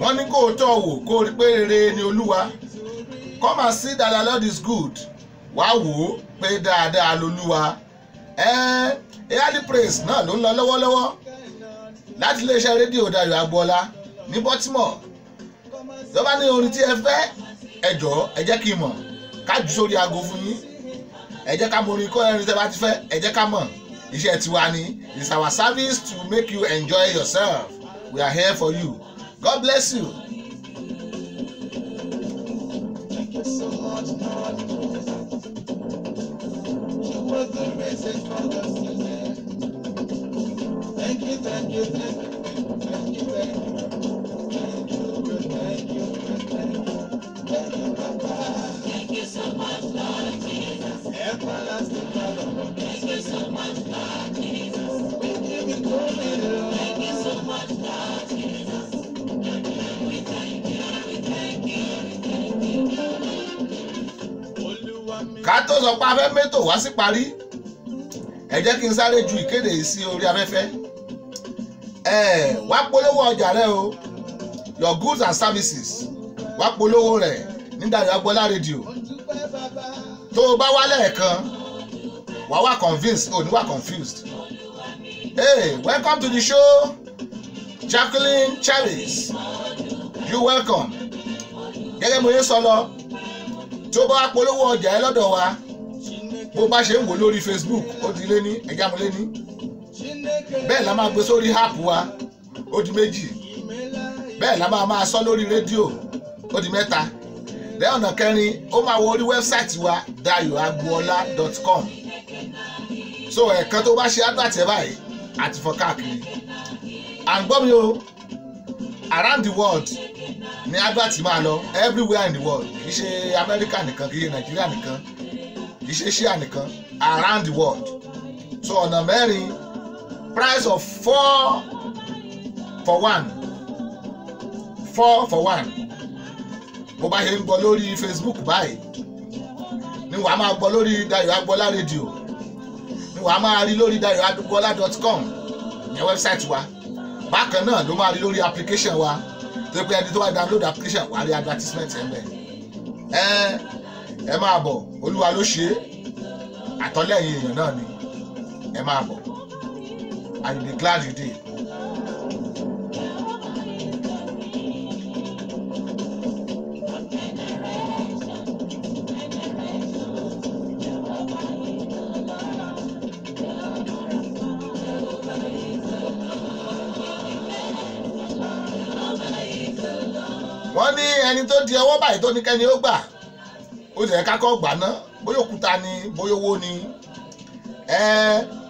Wọ́n ní kó o tọ́ wò kó o rí pé rere ni Olúwa. Come and see that the Lord is good. Wá wò ó pé dáadáa lolúwa. Early praise náà ló ń lọ lọ́wọ́lọ́wọ́ láti iléeṣẹ́ rédíò Dayo Agboola ní Baltimore. Tó bá ní orin tí ẹ fẹ́, ẹ jọ̀ọ́ ẹ jẹ́ kí n mọ̀, ká jù sórí aago fún yín. Ẹ jẹ́ ká mọ orin kọ́ ẹrin tẹ́ bá ti fẹ́, ẹ jẹ́ ká mọ̀. Iṣẹ́ tiwa ni. It's our service to make you enjoy yourself. We are here for you. God bless you.
Thank you so much, Lord. You were the reason for the season. Thank you, thank you, thank you, thank you, thank you, thank you, thank you, thank you, thank you, Papa.
Thank you so much, Lord Jesus.
Everlasting Father.
Thank you so much, Lord Jesus.
We give you glory, Lord.
Thank you so much, Lord Jesus. We thank you, we thank you, we thank you.
Olúwa mi.
Ká tó sọ pé a fẹ́ mẹ́tò wá sí parí, ẹ jẹ́ kí n sáré ju ìkéde yìí sí orí afẹ́fẹ́. Ẹ wá polówó ọjà rẹ o, your goods and services, wá polówó rẹ̀ ní Dayo Agboola Radio.
Mo dúpẹ́ bàbá.
Tó o bá wá lẹ́ẹ̀kan, wà wá convinced, ò ní wá confused. Hey, welcome to the show, Jacqueline Chavis. You welcome. Gẹ́gẹ́ mo yẹ sọ lọ, tó bá wá polówó ọjà ẹ lọ́dọ̀ wa, bó bá ṣe ń wò lórí Facebook, ó di lé ní ẹja mo lé ní.
Chineke.
Bẹ́ẹ̀ la máa gbé sórí app wa, ó di méjì.
Ìmẹ́lá.
Bẹ́ẹ̀ la máa máa sọ lórí rédíò, ó di mẹ́ta. Lẹ́yìn ọ̀nà kẹrin, ó máa wọ orí wẹ́bsáìtì wa dayoagboola.com. So ẹ̀ẹ̀kan tó bá ṣe advert ẹ̀ báyìí, àti fọ́n káàkiri. À ń gbọ́ mi o, around the world ni advert máa lọ, everywhere in the world. Kì í ṣe Amẹ́ríkà nìkan, kì í ṣe Nàìjíríà nìkan, kì í ṣe Asia nìkan, around the world. So ọ̀nà mẹ́rin, price of 4 for 1, 4 for 1. Bó bá ṣe ń gbọ́ lórí Facebook báyìí ni wàá máa gbọ́ lórí Dayo Agboola Radio, ni wàá máa rí lórí dayoagboola.com. Ìyẹn website wa. Bákan náà ló máa rí lórí application wa, tó pé ẹni tó bá download application wà á rí advertisement ẹ̀ ń bẹ̀. Ẹ máa bọ̀, Olúwa ló ṣe é, àtọ́lẹ́yìn èèyàn náà ni. Ẹ máa bọ̀, and you be glad you did. Wọ́n ní ẹni tó di ọwọ́ báyìí tó ní kẹ́ni ó gbà, ó jẹ́ kákọ́ gbà ná, bóyá òkúta ni, bóyá owó ni.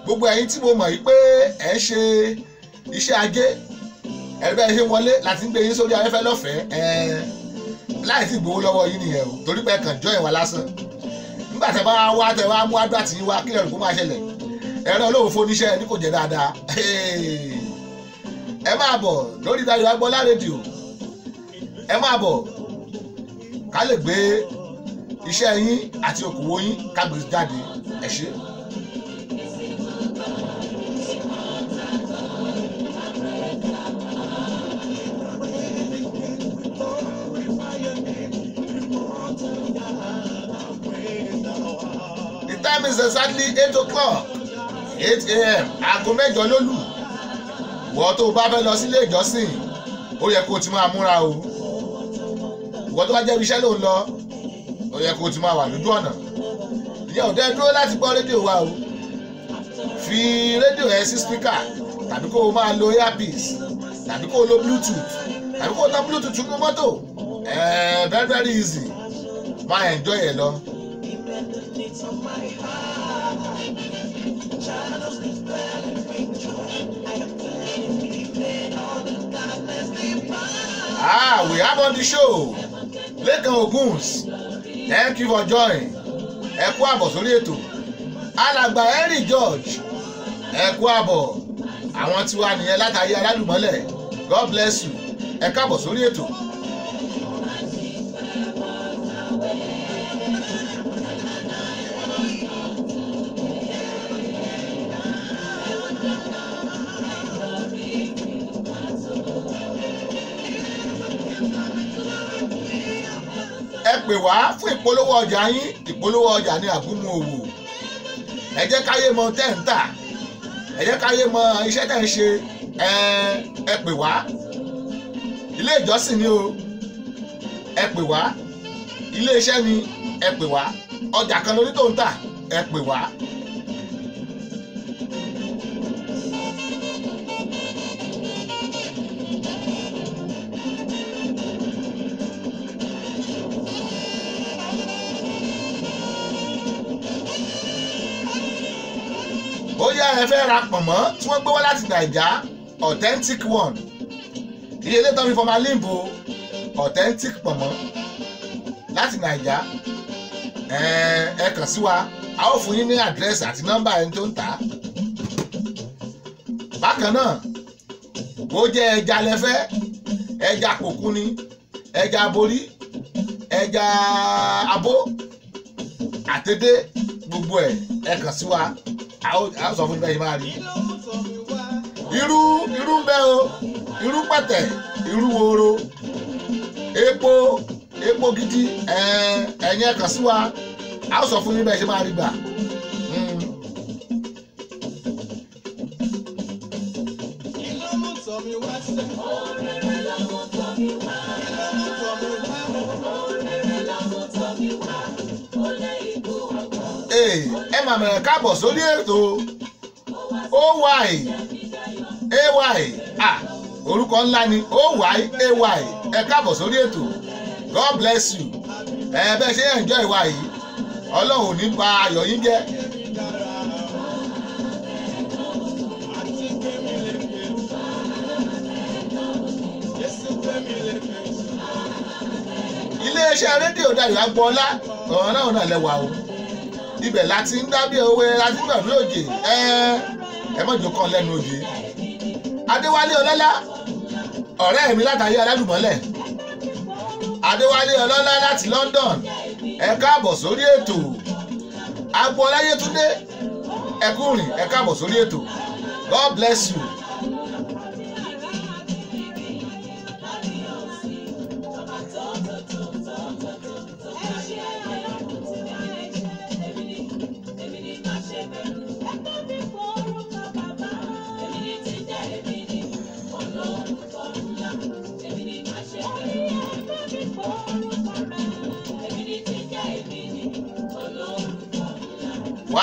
Gbogbo ẹ̀yin tí mo mọ̀ yìí pé ẹ̀ ń ṣe iṣẹ́ ajé, ẹ̀rí bẹ́ẹ̀ ṣe wọlé láti ń gbé yín sórí afẹ́fẹ́ lọ́fẹ̀ẹ́, láì tí gbowó lọ́wọ́ yín nìyẹn o, torí pé ẹ kàn join wa lásán. Nígbà tẹ bá wá tẹ wá mú adúlá tì yín wá, kílẹ̀ rò kó máa ṣẹlẹ̀? Ẹ̀rọ olóhùn fóníṣẹ́ ẹni kò jẹ́ dáadáa. Ẹ máa bọ̀ lórí Dayọ̀ Agboola rédíò, ẹ máa bọ̀ ká lè gbé iṣẹ́ yín àti okòwò yín ká gbé jáde. Ẹ ṣé. The time is exactly 8 o'clock, 8 a.m. Aago 8 ló lù. Wọ́n tó bá fẹ́ lọ sílé ìjọsìn, ó yẹ kó o ti máa múra o. Ìwọ tó bá jẹ́ ibi iṣẹ́ ló ń lọ, ó yẹ kó o ti máa wà lójú ọ̀nà. Ìyẹn ò dẹ́ dúró láti gbọ́ rédíò wa o. Fi rédíò ẹ sí spíkà, tàbí kó o máa lo earpiece, tàbí kó o lo bluetooth, tàbí kó o tan bluetooth nínú mọ́tò. Very very easy. Máa enjoy ẹ lọ. We have on the show Lekan Oguns, thank you for joining. Ẹ kú àbọ̀ sórí ètò. Alàgbà Henry George, ẹ kú àbọ̀. Àwọn tiwa nìyẹn látàrí alálùmọ́lẹ̀. God bless you. Ẹ káàbọ̀ sórí ètò. Ẹ pè wá fún ìpolówó ọjà yín. Ìpolówó ọjà ní àgúnmu òwò. Ẹ jẹ́ káyé mọ tẹ́ ń tà, ẹ jẹ́ káyé mọ iṣẹ́ tẹ́ ń ṣe. Ẹ pè wá. Ilé ìjọsìn ni o, ẹ pè wá. Ilé iṣẹ́ ni, ẹ pè wá. Ọjà kan lórí tó ń tà, ẹ pè wá. Bóyá ẹ fẹ́ ra pọ̀nmọ́ tí wọ́n gbé wá láti Nàìjà, authentic one, iye ilé tán fi formalin bo authentic pọ̀nmọ́ láti Nàìjà, ẹ kàn sí wa, a ó fún yín ní àdírẹ́sì àti nọ́mbà ẹni tó ń tà á. Bákan náà, bó jẹ́ ẹja lẹ́fẹ́, ẹja kòkú ni, ẹja aborí, ẹja abó, àtẹdé, gbogbo ẹ̀ ẹ kàn sí wa, a ó sọ fún yín bẹ́ẹ̀ ṣe máa rí. Irú irú ń bẹ o, irú pẹ̀tẹ̀, irú woro, epo epo gidi, ẹ̀yin ẹ kàn sí wa, a ó sọ fún yín bẹ́ẹ̀ ṣe máa rí gbà. Ẹ mà mẹ̀rẹ̀ káàbọ̀ sórí ètò OY AY, orúkọ ńlá ni OY AY. Ẹ káàbọ̀ sórí ètò, God bless you. Ẹ bẹ́ẹ̀ ṣe enjoy ìwà yìí, Ọlọ́run ò ní bà ayọ̀ yín jẹ́. Iléeṣẹ́ rédíò Dayọ̀ Agboola ọ̀rọ̀ náà náà lẹ́wà o, ibẹ̀ láti ń dábí òwe láti ń gbàgbé òjè. Ẹ mọ̀jọ kan lẹ́nu òjè. Adéwálé Ọlọ́lá, ọ̀rẹ́ mi látàrí alálùmọ́lẹ̀. Adéwálé Ọlọ́lá láti London, ẹ káàbọ̀ sórí ètò. Agboola Yétúndé, ẹ kúrìn, ẹ káàbọ̀ sórí ètò. God bless you.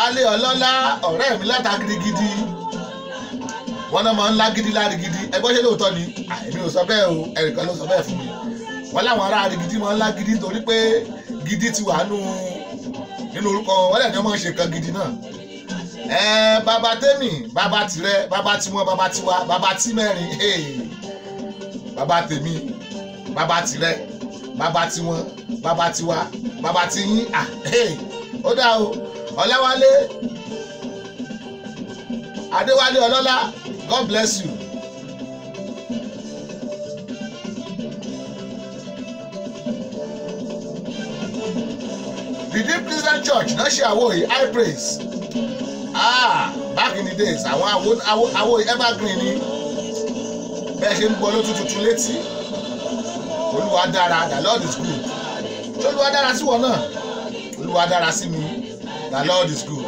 Wálé Ọlọ́lá ọ̀rẹ́ mi láta gidigidi, wọn náà máa ń lágídí lárigidi. Ẹgbọ́n ṣe lóòótọ́ ni? Èmi ò sọ bẹ́ẹ̀ o, ẹnìkan ló sọ bẹ́ẹ̀ fún mi. Wọ́n láwọn ará arigidi máa ń lágídí nítorí pé gidi ti wà nínú orúkọ wọn, lẹ́yìn wọ́n máa ń ṣe nǹkan gidi náà. Bàbá tèmi, bàbá tìrẹ, bàbá tiwọn, bàbá tiwa, bàbá tí mẹ́rin, bàbá tèmi, bàbá tìrẹ, bàbá tiwọn, bàbá tiwa, bàbá tiyín. Ó dá o. Ọláwálé Adéwálé Ọlọ́lá, God bless you. The Deep Christian Church náà ṣe àwo yìí, high praise. Back in the days, àwọn àwo evergreen ni. Bẹ́ẹ̀ ṣe ń gbọ́ ló tuntun létí. Olúwa dára, the Lord is good. Ṣé Olúwa dára sí wọn náà? Olúwa dára sí mi, the Lord is good.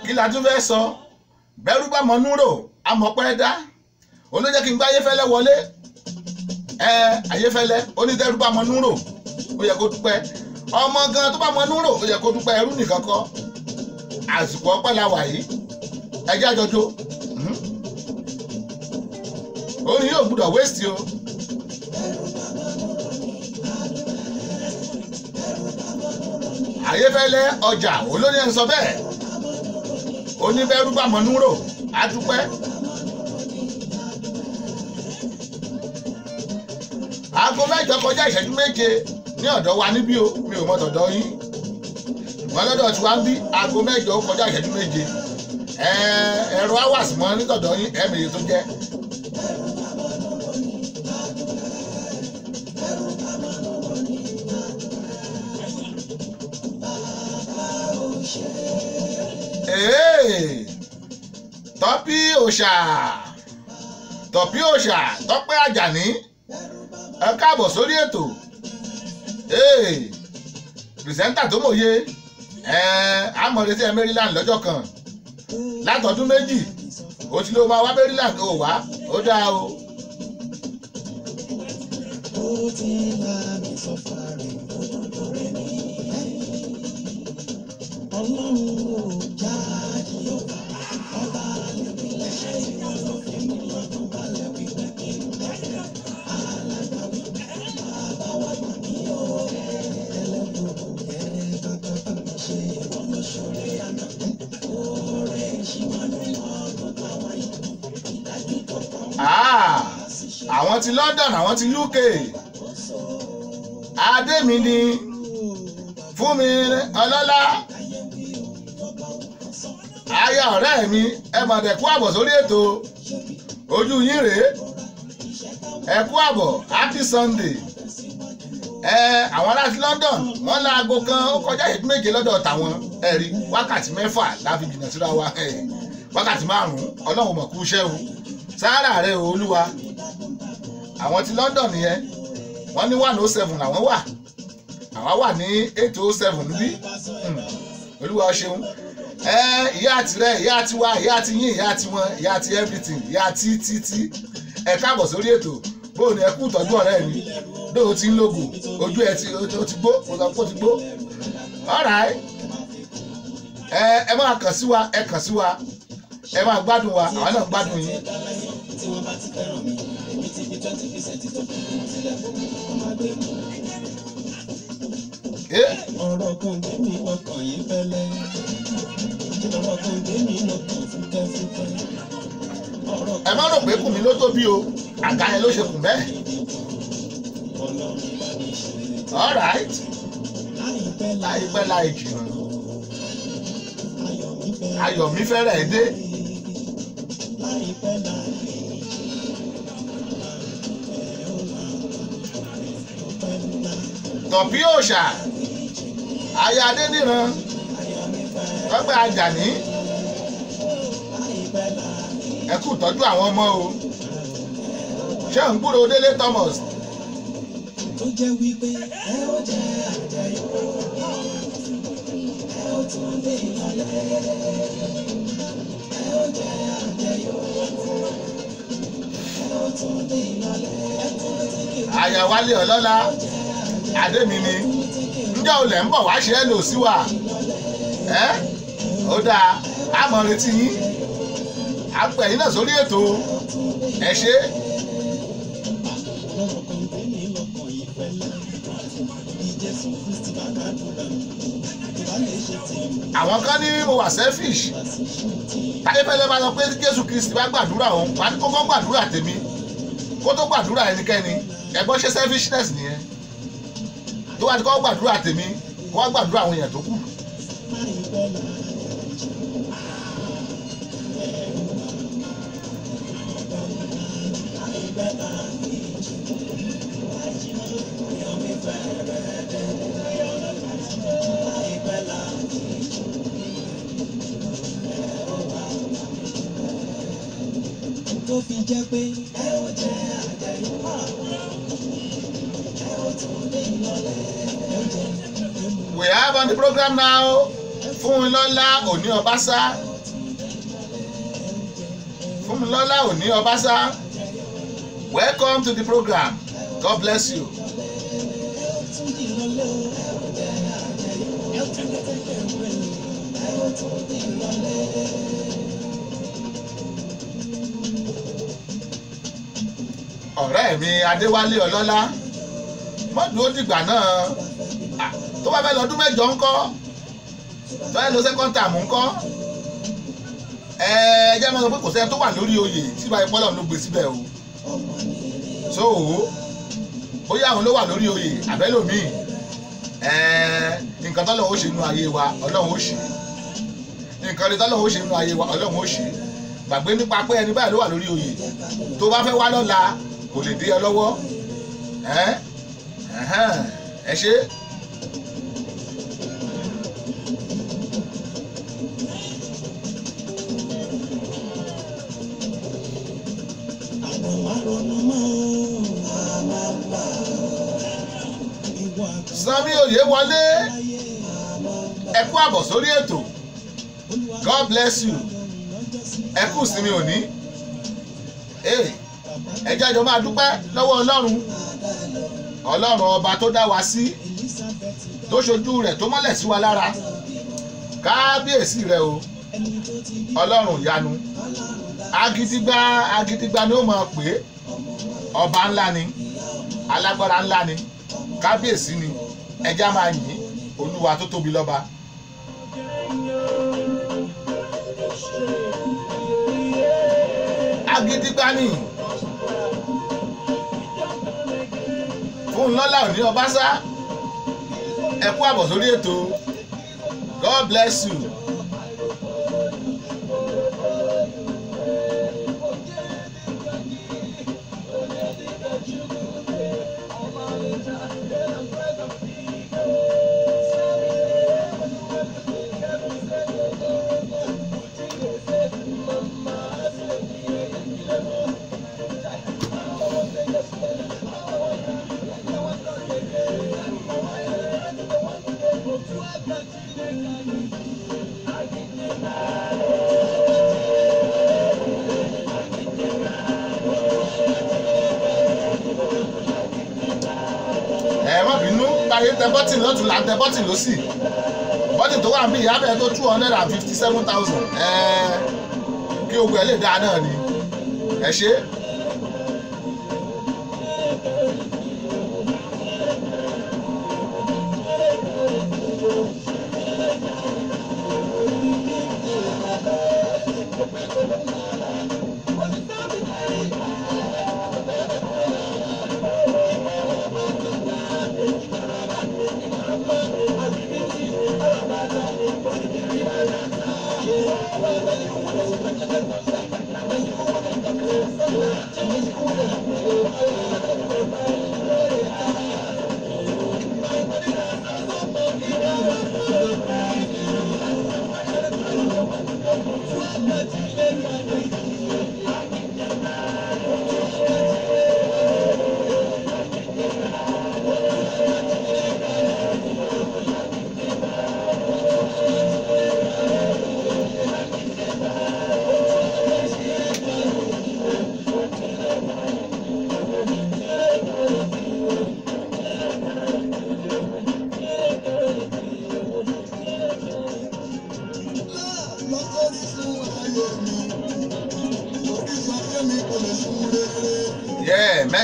Kí la tún fẹ́ sọ? Bẹ́rù bá mọ núrò, amọ̀pẹ́ dá. Olójẹ́ kí n gbá Ayéfẹ́lẹ́ wọlé. Ayéfẹ́lẹ́ onídẹ́rù bá mọ núrò, ó yẹ kó dúpẹ́. Ọmọ gan tó bá mọ núrò, ó yẹ kó dúpẹ́. Ẹrú nìkan kọ́. Àsìkò ọpẹ́ la wà yìí. Ẹjẹ́ àjọjọ́. Orin yóò gbúdọ̀ wéṣì o. Ayéfẹ́lẹ́ ọjà olóyè ń sọ bẹ́ẹ̀. Oníbẹ̀rù bá mọ núrò, á dúpẹ́. Aago 8 kọjá ìṣẹ́jú 7 ní ọ̀dọ̀ wa níbí o, mi ò mọ tọ̀dọ̀ yín. Ṣùgbọ́n lọ́dọ̀ tí wá ń bí aago 8 kọjá ìṣẹ́jú 7. Ẹ̀rọ hours mọ́ nítọ̀dọ̀ yín, ẹ̀mẹ̀yẹ tó jẹ́. Tọ́pí òòṣà, Tọ́pí òòṣà, Tọ́pẹ́ Àjàní, ẹ káàbọ̀ sórí ètò. Pìrìsẹ́ńtà tó mòye, àmọ̀rẹ́sí ẹ Maryland lọ́jọ́ kan látọdún 2, ó ti ló máa wá Maryland, ó wá, ó dáa o.
Ó ti bá mi sọ fàárẹ̀ òdodo rẹ̀ ní Ọlọ́run ò jáde ọba ọba lẹ́bí lẹ́sẹ̀ ìwọ ló fi mí lọ́dún balẹ̀ wípé kí n tẹ̀lé alágbàwí bàbá wa gbà mí o ẹlẹ́dùn ẹ bàbá bá mi ṣe ìwọ ló ṣoore àná oore ṣìwọ́nù ọdún táwa yìí ìdájú tó kàn.
Àwọn ti London, àwọn ti UK, Adémi ni Fúnmi Ọlọ́lá, aya ọ̀rẹ́ mi, ẹ mà dẹ̀ kú àbọ̀ sórí ètò. Ojú yín rèé, ẹ kú àbọ̀, happy Sunday. Àwọn ará ti London wọ́n láago 1 ó kọjá ìṣẹ́jú 7 lọ́dọ̀ tàwọn. Ẹ rí wákàtí 6 la fi jìnnà síra wa, wákàtí 5. Ọlọ́run mọ̀ kú iṣẹ́ o, sáárà rẹ o Olúwa. Àwọn ti London nìyẹn, wọ́n ní 1:07 làwọn wà, àwa wà ní 8:07 níbí. Olúwa ṣeun. Ìyá tirẹ̀, ìyá tiwa, ìyá ti yín, ìyá tiwọn, ìyá ti everything, ìyá tí tí tí. Ẹ káàbọ̀ sórí ètò. Bóò ni ẹ kú ìtọ́jú ọ̀rẹ́ mi, dóò ti ń lògùn, ojú ẹ ti ó ti gbó, mo sọ pé ó ti gbó. Alright, ẹ máa kàn sí wa, ẹ kàn sí wa, ẹ máa gbádùn wa, àwa náà gbádùn yín.
Tí wọ́n bá ti fẹ́ràn mi, èmi ti fi 20% tó kù sílẹ̀ fún mi, wọ́n máa gbé mi. Ọ̀rọ̀ kan gbé mi lọ́kàn yìí fẹ́lẹ́. Ọ̀rọ̀ kan gbé mi lọ́kàn fúkẹ́fúkẹ́.
Ẹ má rò pé kùn mí ló tóbi o, àga yẹn ló ṣe kùn bẹ́ẹ̀. All right, láìpẹ́ láì jìnnà, ayọ̀ mi fẹ́rẹ̀ dé. Tọ̀pí òòṣà aya Adéníran Tọ́pẹ́ Àjàní ẹ kú ìtọ́jú àwọn ọmọ o. Ṣé ń gbúrò Délé Thomas?
Tó jẹ́ wípé ẹ ó jẹ́ àjẹyó, ẹ ó tún dé ìmọ̀lẹ́, ẹ ó jẹ́ àjẹyó, ẹ ó tún dé ìmọ̀lẹ́, ẹ tún lè tẹ́kẹ̀.
Aya Wálé Ọlọ́lá Adémi ni ǹjẹ́ olè ń bọ̀ wá ṣe é lò sí wa ẹ́ ó dáa, a mọ̀ retí yín, a pè yín náà sórí ètò, ẹ ṣé.
Lọ́rọ̀ kan gbé mi lọ́kàn yìí fẹ́lẹ́ bí Jésù Kristi bá kádùrà mi tó bá lè ṣe tèmi
Àwọn kan ní mo wà selfish.
bá sì ṣe tèmi.
Táyéfẹ́lẹ́ bá sọ pé Jésù Kristi bá gbàdúrà òun wà ní kókó gbàdúrà tèmi kó tó gbàdúrà ẹnikẹ́ni. Ẹ̀gbọ́n, ṣe selfishness nìyẹn? Tó wá ti kọ́ gbàdúrà tèmi kó wá gbàdúrà àwọn èèyàn tó kù.
Láìpẹ́ láì láìpẹ́ láì jìnnà mi fẹ́rẹ̀ dé láìpẹ́ láì tó fi jẹ́ pé ẹ ó jẹ́ àjẹyó, ẹ ó tún dé ìmọ̀lẹ́, ẹ ó jẹ́ ẹ mú.
We have on the program now Fúnmilọ́lá Òní Ọbásá. Fúnmilọ́lá Òní Ọbásá, welcome to the program. God bless you.
Tún di ìrọ̀lẹ́ o, ẹ ó jẹ́ àjẹyó, ẹ ó tún tẹ́tẹ́ wẹ̀lú, ẹ ó tún di ìrọ̀lẹ́.
Ọ̀rẹ́ mi Adéwálé Ọlọ́lá, mọ́dún ó dìgbà náà. Ah, tó bá fẹ́ lọ́dún 8 ńkọ́? Tó fẹ́ lọ second term ńkọ́? Ẹ jẹ́ mọ́ sọ pé kò sẹ́ni tó wà lórí oyè tí báyìí pọ́lọ́ ló gbé síbẹ̀ o. So bóyá àwọn ló wà lórí oyè àbẹ́lòmíì, nǹkan tọ́lọ́run ó ṣe nínú ayé wa, Ọlọ́run ó ṣe. Nǹkan tí tọ́lọ́run ó ṣe nínú ayé wa, Ọlọ́run ó ṣe. Gbàgbé nípa pé ẹni báyìí ló wà lórí oyè. Tó bá fẹ́ wá lọ́la kò lè dé ọ lọ́wọ́. Ẹ ẹ ṣe.
Àwọn máa ronú mọ́ o, ìwọ àgbà
Sanmi Oyèwọlé,
láyé
ẹ kú àbọ̀ sórí ètò.
Olúwa
God bless you.
lọ́jọ́ sí.
Ẹ kú ìsinmi òní. Ẹ jẹ́ àjọ máa dúpẹ́ lọ́wọ́ Ọlọ́run, Ọlọ́run ọba tó dá wa sí,
Elizabeth
tó ṣojú rẹ̀ tó mọ́lẹ̀ sí wa lára. Kábíyèsí rẹ̀ o,
ẹni tó ti bí
Ọlọ́run ìyanu. Agidigba agidigba ni ó máa pè é. Ọba ńlá ni, alágbára ńlá ni, kábíyèsí ni. Ẹ jẹ́ á máa yìn Olúwa tó tóbi lọ́ba. Agidigba ni Fúnlọ́lá Òní Ọbásá, ẹ kú àbọ̀ sórí ètò. God bless you. Ẹ má bínú, báyìí tẹ bọ́tì lọ́tún là ń tẹ bọ́tì lọ́sì. Bọ́tì tó wà ń bí ìyá bẹ́ẹ̀ tó 257,000. Kí ogun ẹ̀ lè dáa náà ni. Ẹ ṣé.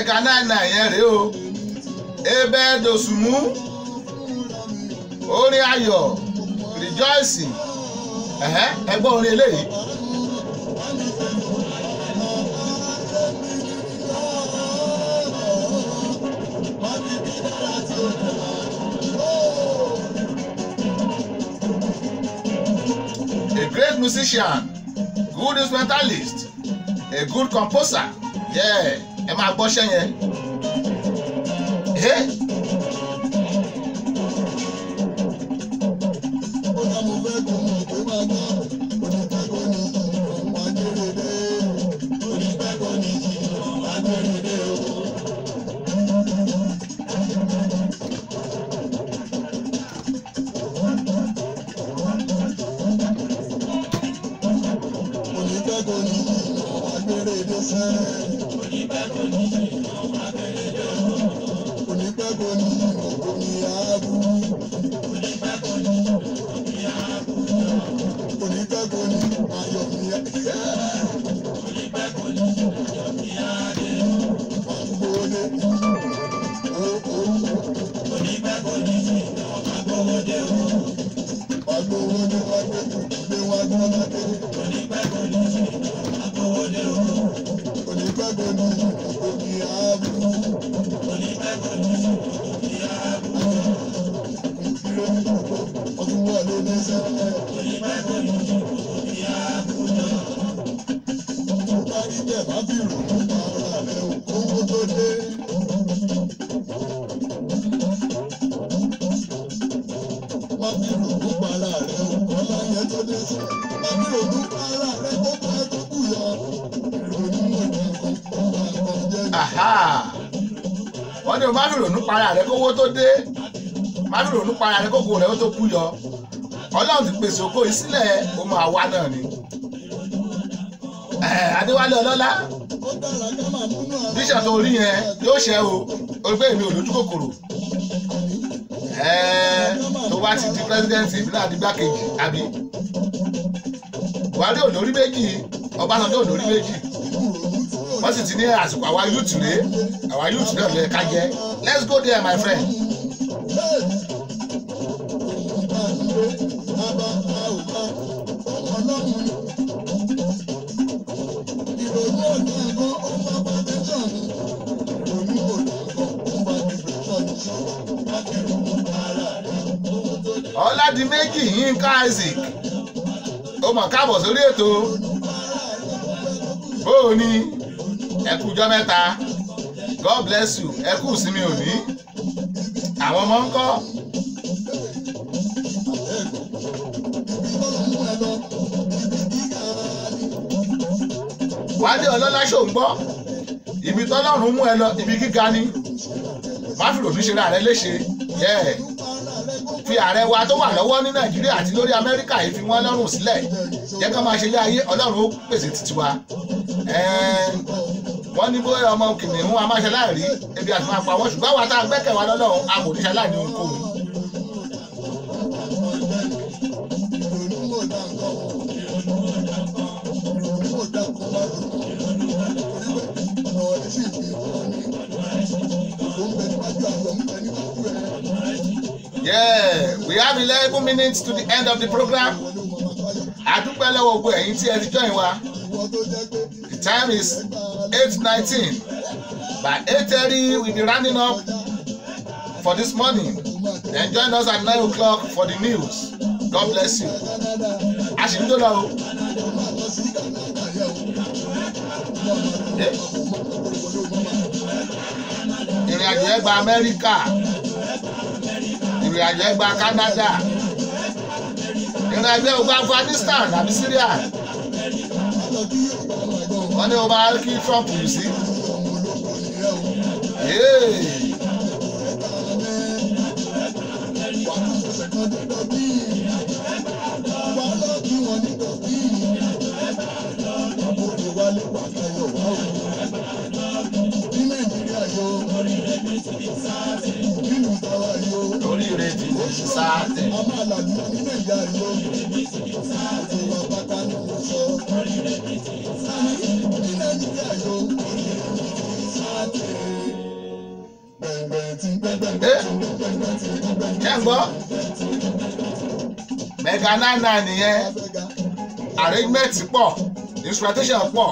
Mega 99 yẹn rèé o. Ebe Dosunmu, orin ayọ̀, rejoice. Ẹ gbọ́ orin eléyìí. A great musician, good instrumentalist, a good composer. Yeah, ẹ máa gbọ́ṣẹ́ yẹn. Hey. Wọ́n ní o má fi rònú para rẹ kówó tó dé, má fi rònú para rẹ kókó rẹ ó tó kú yọ. Ọlọ́run ti pèsè ògo yìí sílẹ̀, ó máa wá náà ni. Adéwálé Ọlọ́lá, bíṣọ̀ tó rí yẹn yóò ṣe o, o pé èmi ò lójú kòkòrò. Tó bá ti di pírẹsidẹ́ǹtì, èmi náà di gbákejì, àbí? Buhari ò lórí méjì, Ọbásanjọ́ ò lórí méjì. Wọ́n sì ti ní àsìkò àwa youth rèé, àwa youth náà lè ká jẹ́. Let's go there, my friend. Ọládìméjì Yínká Isaac, ó mọ̀ káàbọ̀ sórí ètò. Bóò ni, ẹ kú ọjọ́ mẹ́ta, God bless you, ẹ kú ìsinmi òní. Àwọn ọmọ ń kọ́. Wálé Ọlọ́lá ṣò ń gbọ́, ibi tọ́lọ́run mú ẹ lọ, ibi gíga ni. Má fi rònú ṣe ra rẹ léṣe. Yeah. Fi ààrẹ wa tó wà lọ́wọ́ ní Nàìjíríà àti lórí Amẹ́ríkà yìí fi wọ́n lọ́rùn sílẹ̀. Jẹ́ ká máa ṣe ilé ayé, Ọlọ́run ó pèsè títí wa. Wọ́n ní bóyá ọmọ kìnìún a máa ṣe láìrí, ebi àti máa pa wọ́n, ṣùgbọ́n àwa tá a gbẹ́kẹ̀ wa lọ́lọ́run, a kò ní ṣe aláìní ohunkóhun. Yeah, we have 11 minutes to the end of the program. A dúpẹ́ lọ́wọ́ gbogbo ẹ̀yin tí ẹ ti join wa. The time is 8:19. By 8:30 we'll be rounding up for this morning. Then join us at 9 o'clock for the news. God bless you. A ṣì ń jó lọ o. Ìrìn àjò ẹ gba Amẹ́ríkà, ìrìn àjò ẹ gba Canada, ìrìn àjò ẹ gba Afghanistan àbí Syria. Wọ́n ní o máa kí Trump yìí sí. Oríire ti ní sáàtẹ̀. Ṣé ń gbọ́? Mega 99 nìyẹn. Arrangement pọ̀, instrumentation pọ̀,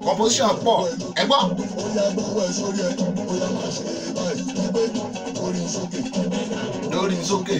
composition pọ̀. Ẹ gbọ́. Lórí sókè.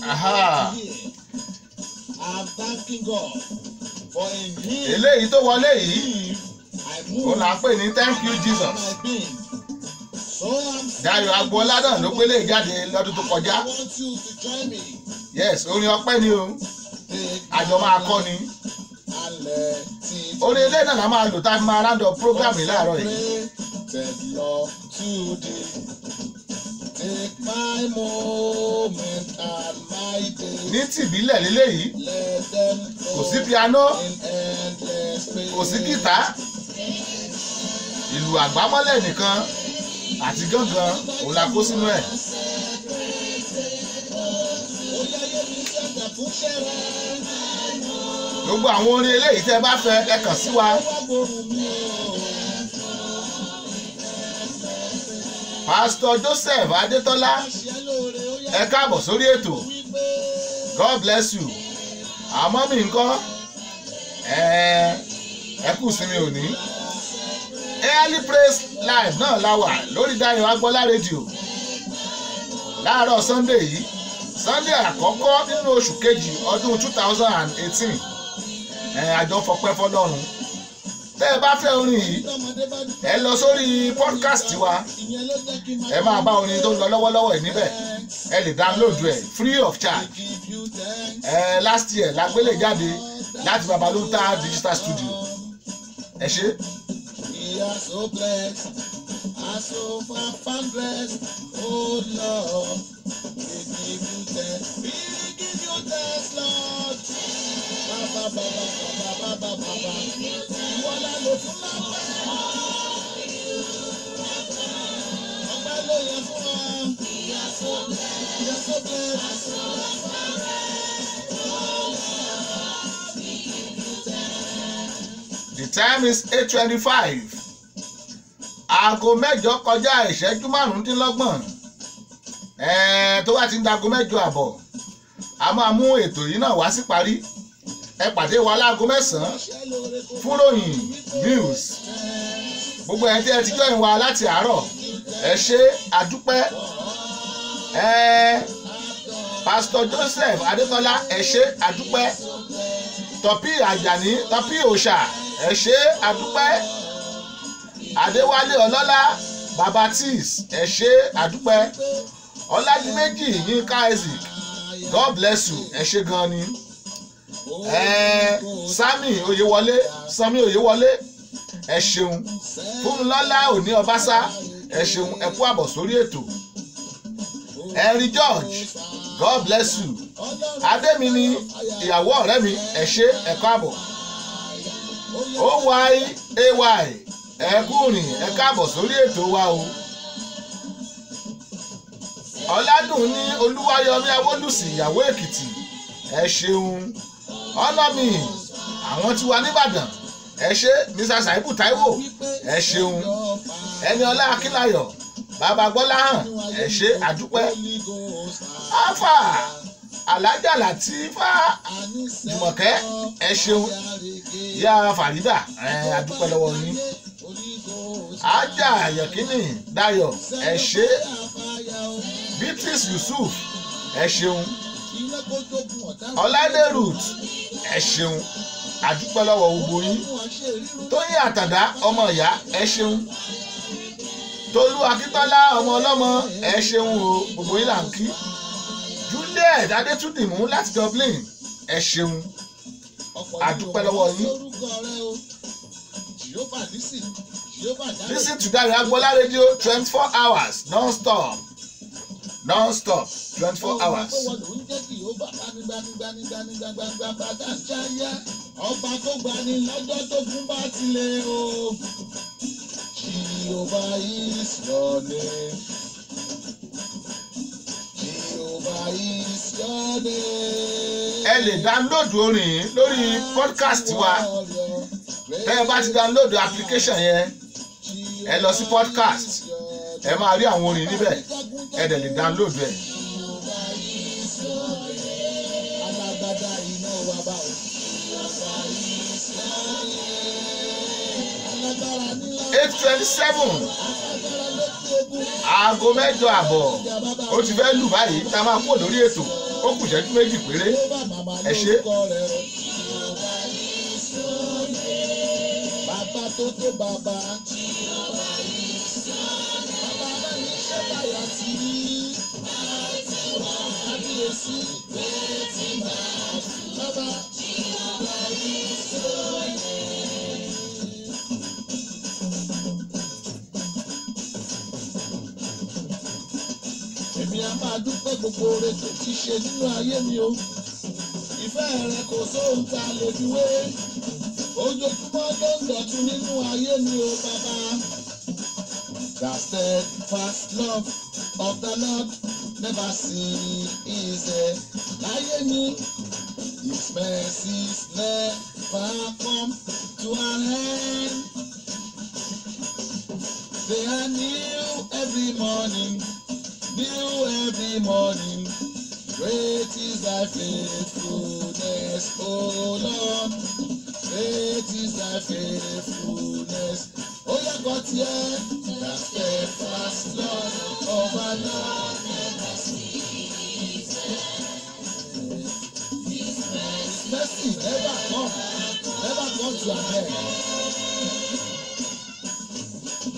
Aha.
Eléyìí tó wọlé yìí ó là ń pè ní thank you Jesus. Dayọ̀ Agboola náà ló gbélé jáde lọ́dún tó kọjá. Yes, orin ọpẹ́ ni o, àjọ máa kọ́ ni. Orin eléyìí náà la máa lò tá a fi máa round up program yìí láàárọ̀ yìí.
Take my moment and my day.
Ní tìbílẹ̀ léléyìí,
Let them
kò sí piano,
in endless praise.
kò sí gìtá, ìlù àgbámọ́lẹ̀ nìkan àti gángan òun la kó sínú ẹ̀.
Ó yá yé mi sẹ́gbẹ̀ fún ṣẹ́rẹ́.
Gbogbo àwọn orin eléyìí tẹ́ bá fẹ́ ẹ kàn sí wa.
Ó wá gbóhùn mi o.
Pásítọ̀ Joseph Adétọ́lá,
Ṣé lóore ó yá
ẹ káàbọ̀ sórí ètò.
wípé
God bless you. Àmọ́ mi ńkọ́, ẹ kú sinmi òní. Early Praise Live náà la wà lórí Dayọ̀ Agboola rédíò láàárọ̀ Sunday yìí, Sunday àkọ́kọ́ nínú oṣù kejì ọdún 2018. Àjọ fọpẹ́ fọlọ́run. Tẹ́ ẹ bá fẹ́ orin yìí,
tọmọdé bá dùn.
ẹ lọ sórí podcast wa,
Ìyẹn ló jẹ́ kí n máa
ẹ máa bá orin tó ń lọ lọ́wọ́lọ́wọ́ yìí níbẹ̀. Ẹ lè download ẹ̀ free of charge.
give you thanks.
Last year la gbélé jáde láti Babalonta Digital Studio. Ẹ ṣé.
We are so blessed, are so far from blessed, oh Lord. We give you thanks, we give you thanks, Lord. Baba, baba, baba, baba, baba. Ìwọ la lò fún lọ́pẹ́. Ọpẹ́ ló yẹ fún wa. We are so blessed.
The time is 8:25. Aago 8 kọjá ìṣẹ́jú 25. Tó bá ti ń dago 8:30, a máa mú ètò yìí náà wá sí parí. Ẹ pàdé wa láago 9 fún ròyìn news. Gbogbo ẹ̀ tí ẹ ti join wa láti àárọ̀, ẹ ṣé, àdúpẹ́. Pastor Joseph Adékọ́lá, ẹ ṣé àdúpẹ́. Tọ́pì Àjàní, Tọ́pì Òòṣà, ẹ ṣé àdúpẹ́. Adéwálé Ọlọ́lá, Baba Tis, ẹ ṣé àdúpẹ́. Ọládìméjì Yínká Isaac, God bless you, ẹ ṣé gan ni. Sami Oyewọlé, Sami Oyewọlé, ẹ ṣeun. Fúnmilọ́lá Òní Ọbásá, ẹ ṣeun, ẹ kú àbọ̀ sórí ètò. Henry George, God bless you. Adémi ni ìyàwó ọ̀rẹ́ mi, ẹ ṣé, ẹ káàbọ̀. OYAY, ẹ kú rìn, ẹ káàbọ̀ sórí ètò wa o. Ọládùn ní Olúwayọmí Awólùsì, ìyàwó Èkìtì, ẹ ṣeun. Ọlọ́mì, àwọn tí wà nìbàdàn, ẹ ṣé. Mr. Saibu Taiwo, ẹ ṣeun. Ẹniọlá Akínláyọ̀, Bàbá Gbọ́láhàn, ẹ ṣé àdúpẹ́. Alfa Alájà Làtífà Jùmọ̀kẹ́, ẹ ṣeun. Ìyá Fàrídà, ẹ àdúpẹ́ lọ́wọ́ yín. Ájà Yẹ̀kínì Dayọ̀, ẹ ṣé. Beatrice Yusuf, ẹ ṣeun. Ọládé Ruth, ẹ ṣeun, àdúpẹ́ lọ́wọ́ gbogbo yín. Tóyìn Àtàndá, ọmọ ìyá, ẹ ṣeun. Tolú Akíntọ́lá, ọmọ ọlọ́mọ, ẹ ṣeun o, gbogbo yín là ń kí. Juliet Adétúndìmú láti Dublin, ẹ ṣeun, àdúpẹ́ lọ́wọ́ yín. Listen to Dayo Agboola Radio 24 hours non-stop, non-stop 24 hours.
Ọba tó gbani lọ́jọ́ tó gún bá tilẹ̀ o. Jehovah is your name. Jehovah is your name.
Ẹ lè download orin yìí lórí podcast wa. Tẹ́ ẹ bá ti download application yẹn, ẹ lọ sí podcast, ẹ máa rí àwọn orin níbẹ̀, ẹ dẹ̀ lè download ẹ̀.
Alágbádá iná wa bá o. Jehovah is your name. Alágbára nílá.
8:27,
Alágbára lójú ogun.
aago 8:30 ó ti fẹ́ lù báyìí tá a máa kúrò lórí ètò, ó kù ìṣẹ́jú 2 péré.
Jehovah màmá
Ẹ ṣé.
lórúkọ rẹ̀ o. Jehovah is your name. Bàbá tó tó bàbá. Jehovah is your name. Bàbá náà ní iṣẹ́ báyà tí. Kábíyèsí. Bàbá. Jehovah is your name. Èmi a máa dúpẹ́ gbogbo oore tó ti ṣe nínú ayé mi o. Ìfẹ́ rẹ kò sóhun tá a lè fi wé. Ojoojúmọ́ ló ń dọ̀tun nínú ayé mi o bàbá. The steadfast love of the Lord never ceases. Láyé mi, His mercies never come to an end. They are new every morning, new every morning. Great is thy faithfulness, O Lord. Great is thy faithfulness. Ó yẹ kó tiẹ̀. The steadfast love of our Lord never ceases. His mercy never come to an end.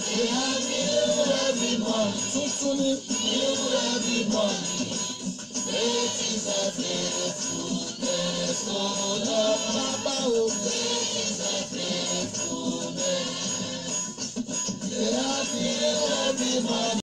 They are new every morning. Tuntun ni new every morning. Great is thy faithfulness, O Lord. Bàbá o. Great is thy faithfulness. They are new every morning.